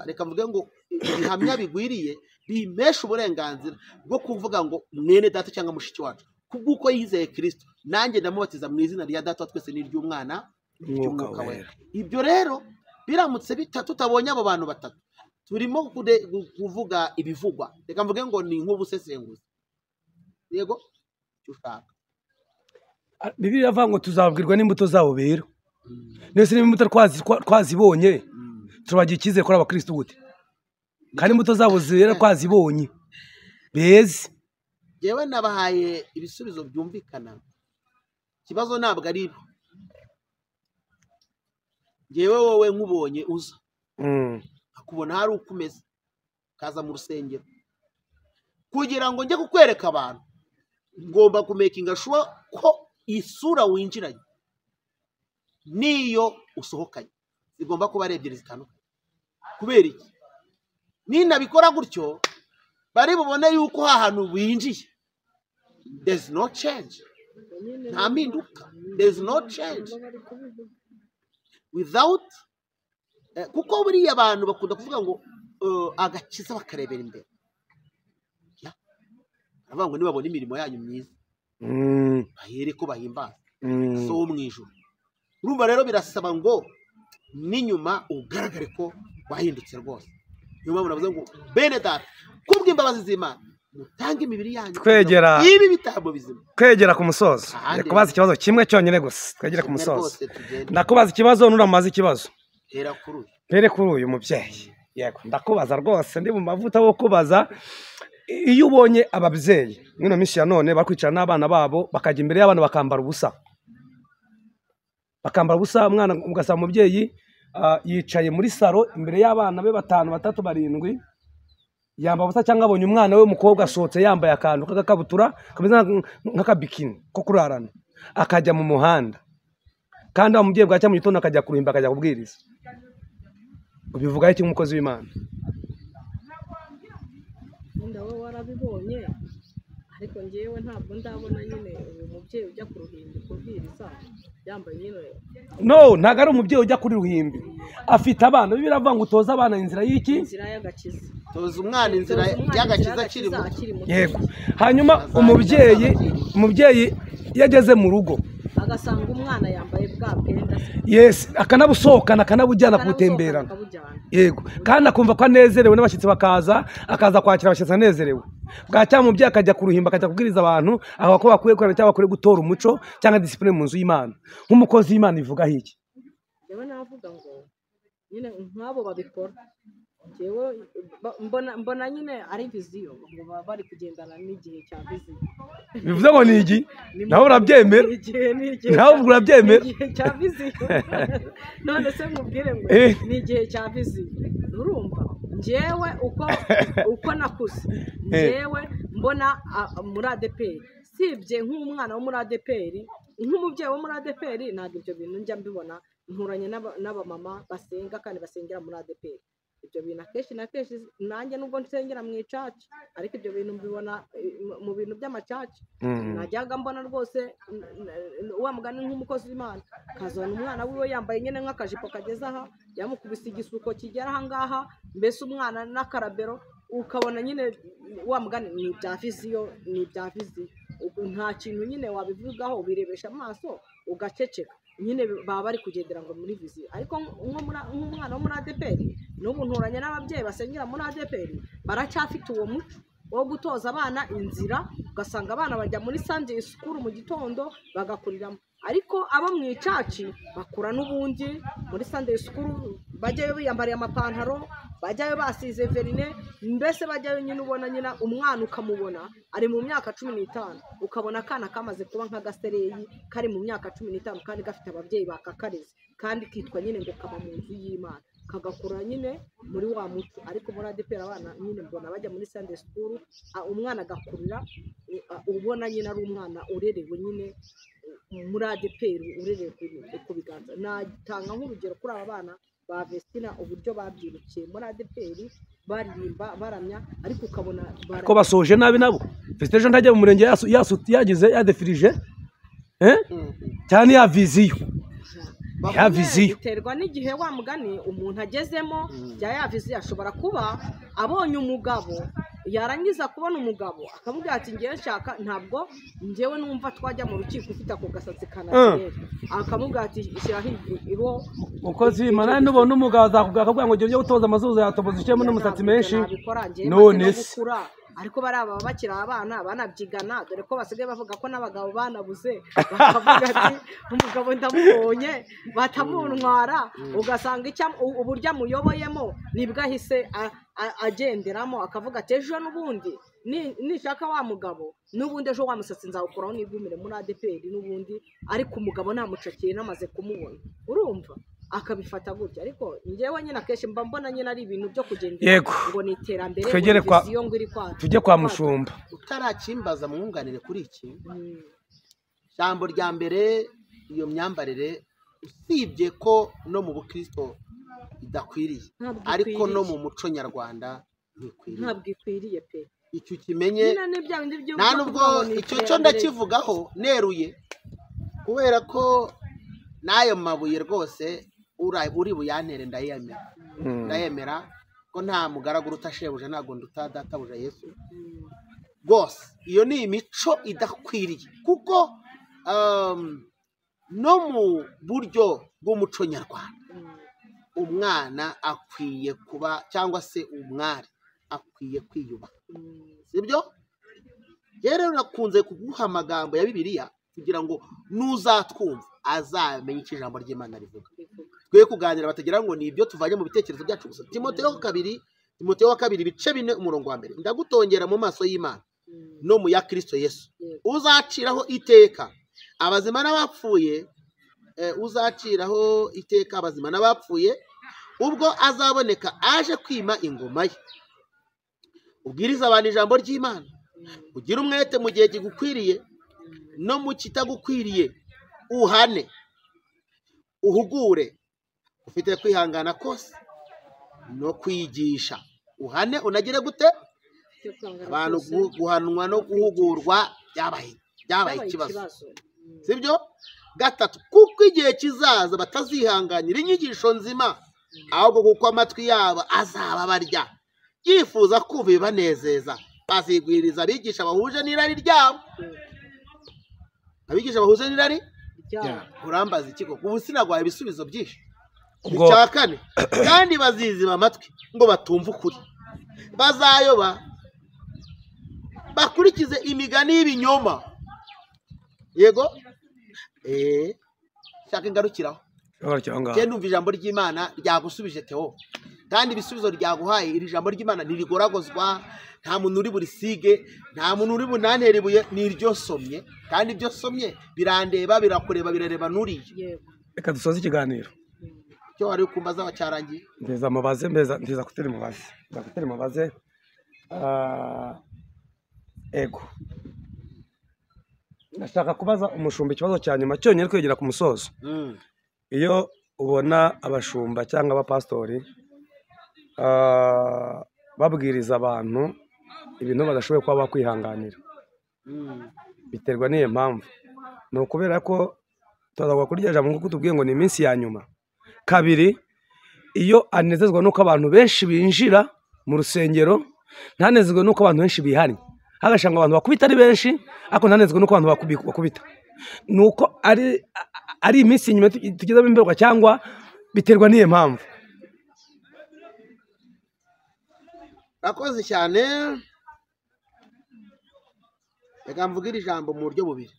reka mvuge ngo ibihamya bigwiriye bimesha uburenganzira bwo kuvuga ngo mwene data cyangwa mushiki wacu kubw'uko yizeye Kristo, nanjye ndamubatiza mu izina rya data twese n'iry'umwana n'iry'Umwuka Wera. Ibyo rero biramutse tutabonye abo bantu batatu, turimo kuvuga ibivugwa, reka mvuge ngo ni nk'ubusesenguzi. Yego, icyo ushaka. Bibiliya iravuga ngo tuzabwirwa n'imbuto zabo bera. Nese niba imbuto twazibonye, turabagira icyizere ko ari abakristo gute? Kandi imbuto zabo zera twazibonye beze. Jewe nabahaye ibisubizo byumvikana, ikibazo ntabwo ari bo. Jewe wowe nkubonye uza Nkakubona hari uko umeze, kaza mu rusengero kugira ngo njye kukwereka abantu, ngomba kumekinga sure ko isura winjiranye niyo usohokanye zigomba kuba ari ebyiri zitandukanye. Kubera iki? Ninabikora gutyo bari bubone yuko hantu winjiye there's no change, nta mpinduka, there's no change without. Kuko buriya abantu bakunda kuvuga ngo agakiza bakarebera imbere, baravuga ngo nibabona imirimo yanyu myiza bahere ko bahimbaza so wo mu ijuru. Urumva rero birasaba ngo n'inyuma ugaragare ko wahindutse rwose. Niyo mpamvu navuze ngo bene data, kubw'imbabazi z'Imana mutange imibiri yanyu Twegera ibi bitambo bizima. Twegera ku musozo, ndakubaza ikibazo kimwe cyonyine gusa. Twegera ku musozo, ndakubaza ikibazo nuramaze ikibazo. Hera kuri uyu, mpere kuri uyu mubyeyi. Yego, ndakubaza rwose, ndi mu mavuta wo kubaza. Iyo ubonye ababyeyi mwino minsi ya none bakwicara n'abana babo bakajya imbere y'abana bakambara ubusa, bakambara ubusa, umwana ugasanga umubyeyi yicaye muri saro imbere y'abana be 5, 6, 7, yambaye ubusa, cyangwa abonye umwana we w'umukobwa asohotse yambaye akantu k'agakabutura kameze nk'akabikini ko kurarana, akajya mu muhanda, kandi wa mubyeyi bwacya mu gitondo akajya kurimba, akajya kubwiriza. Ubivugaho iki nk'umukozi w'Imana? Wenda wowe warabibonye, ariko njyewe ntabwo ndabona nyine uyu mubyeyi ujya ku ruhimbi kubwiriza yambaye nyine. No, ntabwo ari umubyeyi ujya kuri ruhimbi, afite abana. Bibiliya iravuga ngo utoze abana inzira y'iki? Inzira y'agakiza. Toza umwana inzira y'agakiza akiri muto. Yego. Hanyuma umubyeyi iyo ageze mu rugo agasanga umwana yambaye bwa bwenda, yes, akanabusohokana, akanabujyana kubutemberana. Yego, kandi akumva ko anezerewe n'abashyitsi bakaza, akaza kwakira abashyitsi anezerewe. Bwacya umubyeyi akajya kuruhimba, akajya kubwiriza abantu aho ko bakwiye kurana cyangwa bakwiye gutora umuco cyangwa discipline mu nzu y'Imana. Nk'umukozi w'Imana ivuga iki? Yewe navuga ngo nyine nk'abo babikora, jewe mbona nyine ari viziyo, ngo bari kugendana n'igihe cya viziyo. Bivuze ngo ni igi nawe urabyemera, nawe urabyemera igihe cya viziyo. None se nkubwire ngo ni igihe cya viziyo. Urumva njyewe uko nakuze, njyewe mbona muri ADEPR, sibye nk'umwana wo muri ADEPR, nk'umubyeyi wo muri ADEPR, ntabwo ibyo bintu njya mbibona. Nturanye n'abamama basenga kandi basengera muri ADEPR. Ibyo bintu akenshi na kenshi nanjye nubwo nsengera mu icaca, ariko ibyo bintu mbibona mu bintu by'amacaca. Najyaga mbona rwose wa mugani nk'umukozi w'Imana kazana umwana wiwe yambaye nyine nk'akajipo kageze aha, yamukubise igisuko kigera aha ngaha, mbese umwana n'akarabero, ukabona nyine wa mugani ni ibya viziyo, ni ibya viziyo. Nta kintu nyine wabivugaho, ubirebesha amaso ugaceceka. Nyine baba bari kugendera ngo muri viziyo. Ariko nk'umwana wo muri ADEPR, n'ubu nturanye n'ababyeyi basengera muri ADEPR, baracyafite uwo muco wo gutoza abana inzira, ugasanga abana bajya muri Sunday school mu gitondo bagakuriramo. Ariko abo mu icaci bakura n'ubundi muri Sunday school, bajyayo biyambariye amapantaro, bajyayo basize verine, mbese bajyayo nyine ubona nyina umwana ukamubona ari mu myaka 15, ukabona akana kamaze kuba nk'agasereyi kari mu myaka 15 kandi gafite ababyeyi bakakareze, kandi kitwa nyine ngo kaba mu nzu y'Imana, kagakura nyine muri wa muco. Ariko muri ADEPR abana nyine mbona bajya muri Sunday school, umwana agakurira ubona nyine ari umwana urerewe nyine muri ADEPR, urerewe ku biganza. Natanga nk'urugero kuri aba bana ba Vestina, uburyo babyirukiye muri ADEPR baririmba baramya, ariko ukabona ko basoje nabi nabo. Vestina ejo ntajya mu murenge yagize yadefirije cyane ya viziyo. Ya viziyo biterwa n'igihe wa mugani umuntu agezemo bya ya viziyo. Ashobora kuba abonye umugabo, yarangiza kubona umugabo akamubwira ati ngewe nshaka, ntabwo ngewe numva twajya mu rukiko ufite ako gasatsi kanatirere, akamubwira ati shyiraho ibo. Umukozi w'Imana nubona umugabo azakubwira akakubwira ngo ujye utoza amazuru yatoboza ushyiremo n'umusatsi menshi. None se ariko bari aba bakiri abana banabyigana, dore ko basigaye bavuga ko n'abagabo banabuze, bakavuga ati umugabo ndamubonye batamuntwara, ugasanga uburyo amuyoboyemo nibwo ahise agenderamo, akavuga ati ejo n'ubundi nishaka wa mugabo n'ubundi ejo wa musatsi nzawukuraho nigumire muri ADEPR n'ubundi, ariko umugabo namucakiye namaze kumubona. Urumva Akabifata gutya. Ariko njyewe nyine akenshi mba mbona nyine ari ibintu byo kugendera ngo ni iterambere, twegere kwa tujye kwa mushumba. Utarakimbaza mwunganire kuri iki jambo rya mbere, iyo myambarire usibye ko no mu bukristo idakwiriye, ariko no mu muco nyarwanda ntikwiriye, ntabwo ikwiriye pe. Icyo kimenye nta nubwo icyo cyo ndakivugaho neruye, kubera ko n'ayo mabuye rwose uri buyantere ndayemera, ndayemera ko nta mugaragu utashebuja, ntabwo nduta databuja Yesu rwose. Iyo ni imico idakwiriye, kuko no mu buryo bw'umuco nyarwanda umwana akwiye kuba, cyangwa se umwari akwiye kwiyubaha, sibyo? Rero nakunze kuguha amagambo ya Bibiliya kugira ngo nuzatwumva azamenye icyo ijambo ry'Imana rivuga. Twe kuganira batagira ngo ni ibyo tuvanye mu bitekerezo byacu gusa. Timoteyo wa kabiri ibice 4 umurongo wa 1, ndagutongera mu maso y'Imana no mu ya Kristo Yesu, uzaciraho iteka abazima n'abapfuye, uzaciraho iteka abazima n'abapfuye, ubwo azaboneka aje kwima ingoma ye. Ubwiriza abantu ijambo ry'Imana, ugire umwete mu gihe kigukwiriye no mu kitagukwiriye, uhane, uhugure, ufite kwihangana kose no kwigisha. Uhane unagire gute? Abantu guhanwa no guhugurwa byabaye ikibazo, sibyo? Gatatu, kuko igihe kizaza batazihanganira inyigisho nzima, ahubwo kuko amatwi yabo azaba barya yifuza kumva ibibanezeza, bazigwiriza abigisha bahuje n'irari ryabo. Abigisha bahuje n'irari ryabo. Urambaza iki koko? Ubu sinagwaye ibisubizo byinshi. Icya kane, kandi bazizima amatwi ngo batumve ukuri, bazayoba bakurikize imigani y'ibinyoma. Yego, shaka ingarukiraho. Njye ndumva ijambo ry'Imana ryagusubije Theo, kandi ibisubizo ryaguhaye iri jambo ry'Imana ntirigoragozwa, nta muntu uri burisige, nta muntu uri bunantere ibuye, ni iryo somye, kandi ibyo somye birandeba, birakureba, birareba nuriye. Reka dusoze ikiganiro. Icyo wari kumbaza wacyarangiye. Ndeza mubaze, ndeza kuteri mubaze, ndakuteri mubaze. Ego, ndashaka kubaza umushumba ikibazo cya nyuma cyonyine kwegera ku musozo. Iyo ubona abashumba cyangwa abapastori babwiriza abantu ibintu badashoboye kuba bakwihanganira, biterwa n'iyo mpamvu. Ni ukubera ko turaza kuri rya jambo nk'uko tubwiye ngo ni iminsi ya nyuma. Kabiri, iyo anezezwa nuko abantu benshi binjira mu rusengero, ntanezezwe nuko abantu benshi bihannye, hagashanga abantu bakubita ari benshi, ariko ntanezezwe nuko abantu bakubita. Nuko ari iminsi nyuma tugezemo imberuka, cyangwa biterwa n'iyo mpamvu. Rakoze cyane. Reka mvuge ijambo mu buryo bubiri.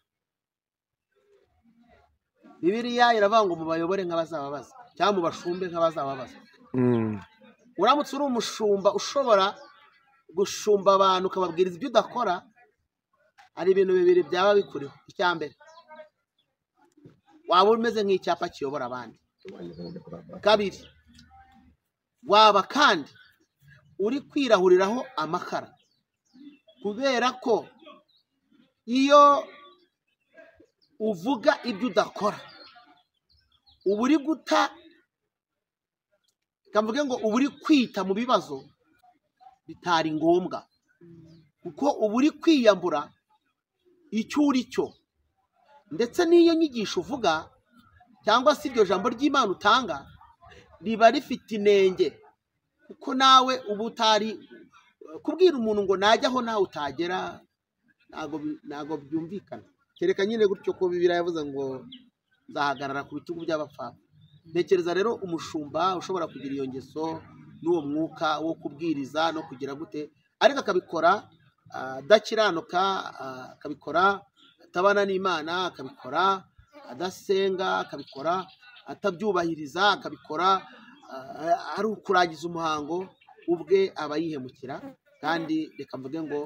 Bibiliya iravuga ngo mubayobore nk'abazababaza, cyangwa mubashumbe nk'abazababaza. Uramutse uri umushumba ushobora gushumba abantu ukababwiriza ibyo udakora, hari ibintu bibiri byaba bikuriho. Icya mbere, waba umeze nk'icyapa kiyobora abandi. Kabiri, waba kandi uri kwirahuriraho amakara, kubera ko iyo uvuga ibyo udakora uba uri guta, mvuge ngo uba uri kwita mu bibazo bitari ngombwa, kuko uba uri kwiyambura icyo uri cyo, ndetse n'iyo nyigisho uvuga cyangwa se iryo jambo ry'Imana utanga riba rifite inenge, kuko nawe uba utari kubwira umuntu ngo najyaho nawe utagera, ntabwo byumvikana. Kereka nyine gutyo ko Bibiliya yavuze ngo nzahagarara ku bitugu by'abapfapfa. Ntekereza rero umushumba ushobora kugira iyo ngeso n'uwo mwuka wo kubwiriza no kugira gute, ariko akabikora adakiranuka, akabikora atabana n'Imana, akabikora adasenga, akabikora atabyubahiriza, akabikora ari ukurangiza umuhango, ubwe aba yihemukira. Kandi reka mvuge ngo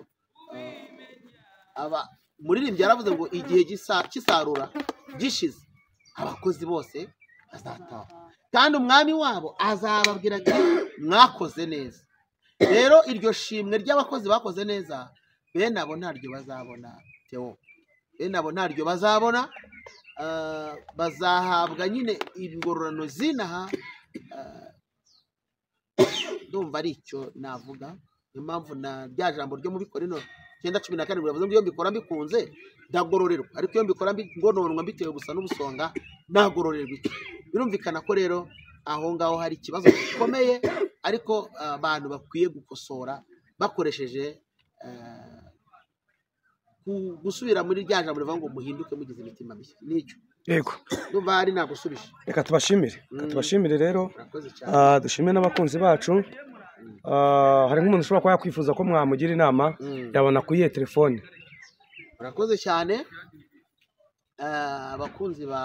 aba umuririmbyi yaravuze ngo igihe cy'isarura gishize abakozi bose Bazataha. Kandi umwami wabo azababwira ati mwakoze neza. Rero iryo shimwe ry'abakozi bakoze neza, bene abo ntaryo bazabona. Theo, bene abo ntaryo bazabona. Bazahabwa nyine ingororano zinaha. Ndumva ari icyo navuga. Niyo mpamvu na rya jambo ryo mu Bikorino 9:17 biravuze ngo iyo mbikora mbikunze ndagororerwa, ariko iyo mbikora ngononwa mbitewe gusa n'ubusonga nagororerwa iki? Birumvikana ko rero aho ngaho hari ikibazo gikomeye, ariko abantu bakwiye gukosora bakoresheje gusubira muri rya jambo rivuga ngo muhinduke mugize imitima mishya. Nicyo. Yego. Ndumva ari nagusubije. Reka tubashimire. Reka tubashimire rero. Dushime n'abakunzi bacu. Hari nk'umuntu ushobora kuba yakwifuza ko mwamugira inama, yabona kuri iyo telefone. Murakoze cyane. Abakunzi ba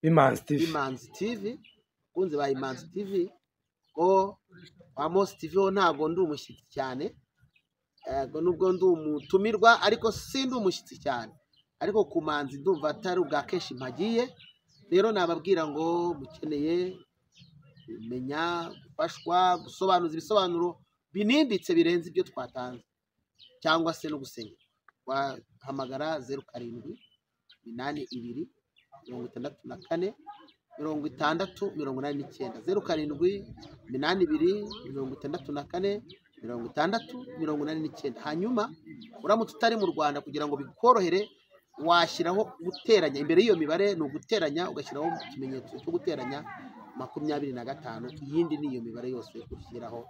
Imanzi TV. Imanzi TV, abakunzi ba Imanzi TV, ko Amos TV ho ntago ndi umushyitsi cyane. Nubwo ndi umutumirwa ariko sindi umushyitsi cyane. Ariko ku Manzi ndumva atari ubwa kenshi mpagiye. Rero nababwira ngo mukeneye kumenya, gufashwa, gusobanuza ibisobanuro binimbitse birenze ibyo twatanze, cyangwa se no gusenga, wahamagara 07 82 64 60 89, 07 82 64 60 89. Hanyuma uramutse utari mu Rwanda, kugira ngo bikorohere washyiraho guteranya imbere y'iyo mibare, ni uguteranya ugashyiraho ikimenyetso cyo guteranya 25, iyindi ni iyo mibare yose ushyiraho,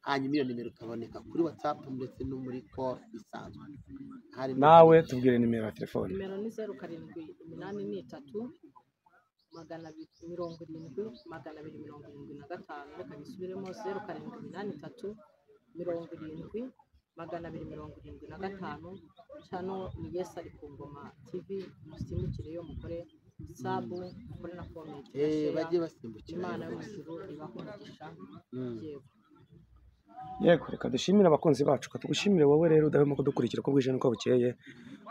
hanyuma iyo nimero ikaboneka kuri WhatsApp ndetse no muri call isanzwe. Nawe tubwire nimero ya telefone. Nimero ni 07 83 270 275. Reka nisubiremo 07 83 70 275. Chano ni Yesu ari ku ngoma TV. Musimbukire yo mukore sabu, mukore na comment, bajye basimbukira. Imana y'umujuru ibahe umugisha. Yego. Yego, reka dushimire abakunzi bacu, katugushimire wowe rero udahwema kudukurikira uko bwije n'uko bukeye.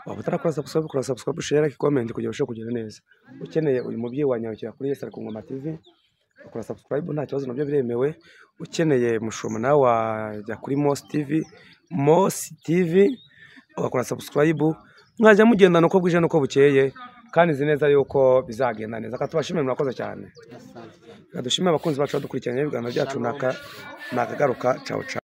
Waba utarakora subscribe, kora subscribe, share, like, comment kugira urusheho kugenda neza. Ukeneye uyu mubyeyi wanyarukira kuri Yesu ari ku ngoma TV, ukora subscribe nta kibazo nabyo biremewe. Ukeneye mushoma nawe wajya kuri Mos TV, Mos TV ugakora subscribe, mwajya mugendana uko bwije n'uko bukeye, kandi nzi neza yuko bizagenda neza. Katubashimire, murakoze cyane. Reka dushimire abakunzi bacu badukurikiranye ibiganiro byacu, nakagaruka. Ciao ciao.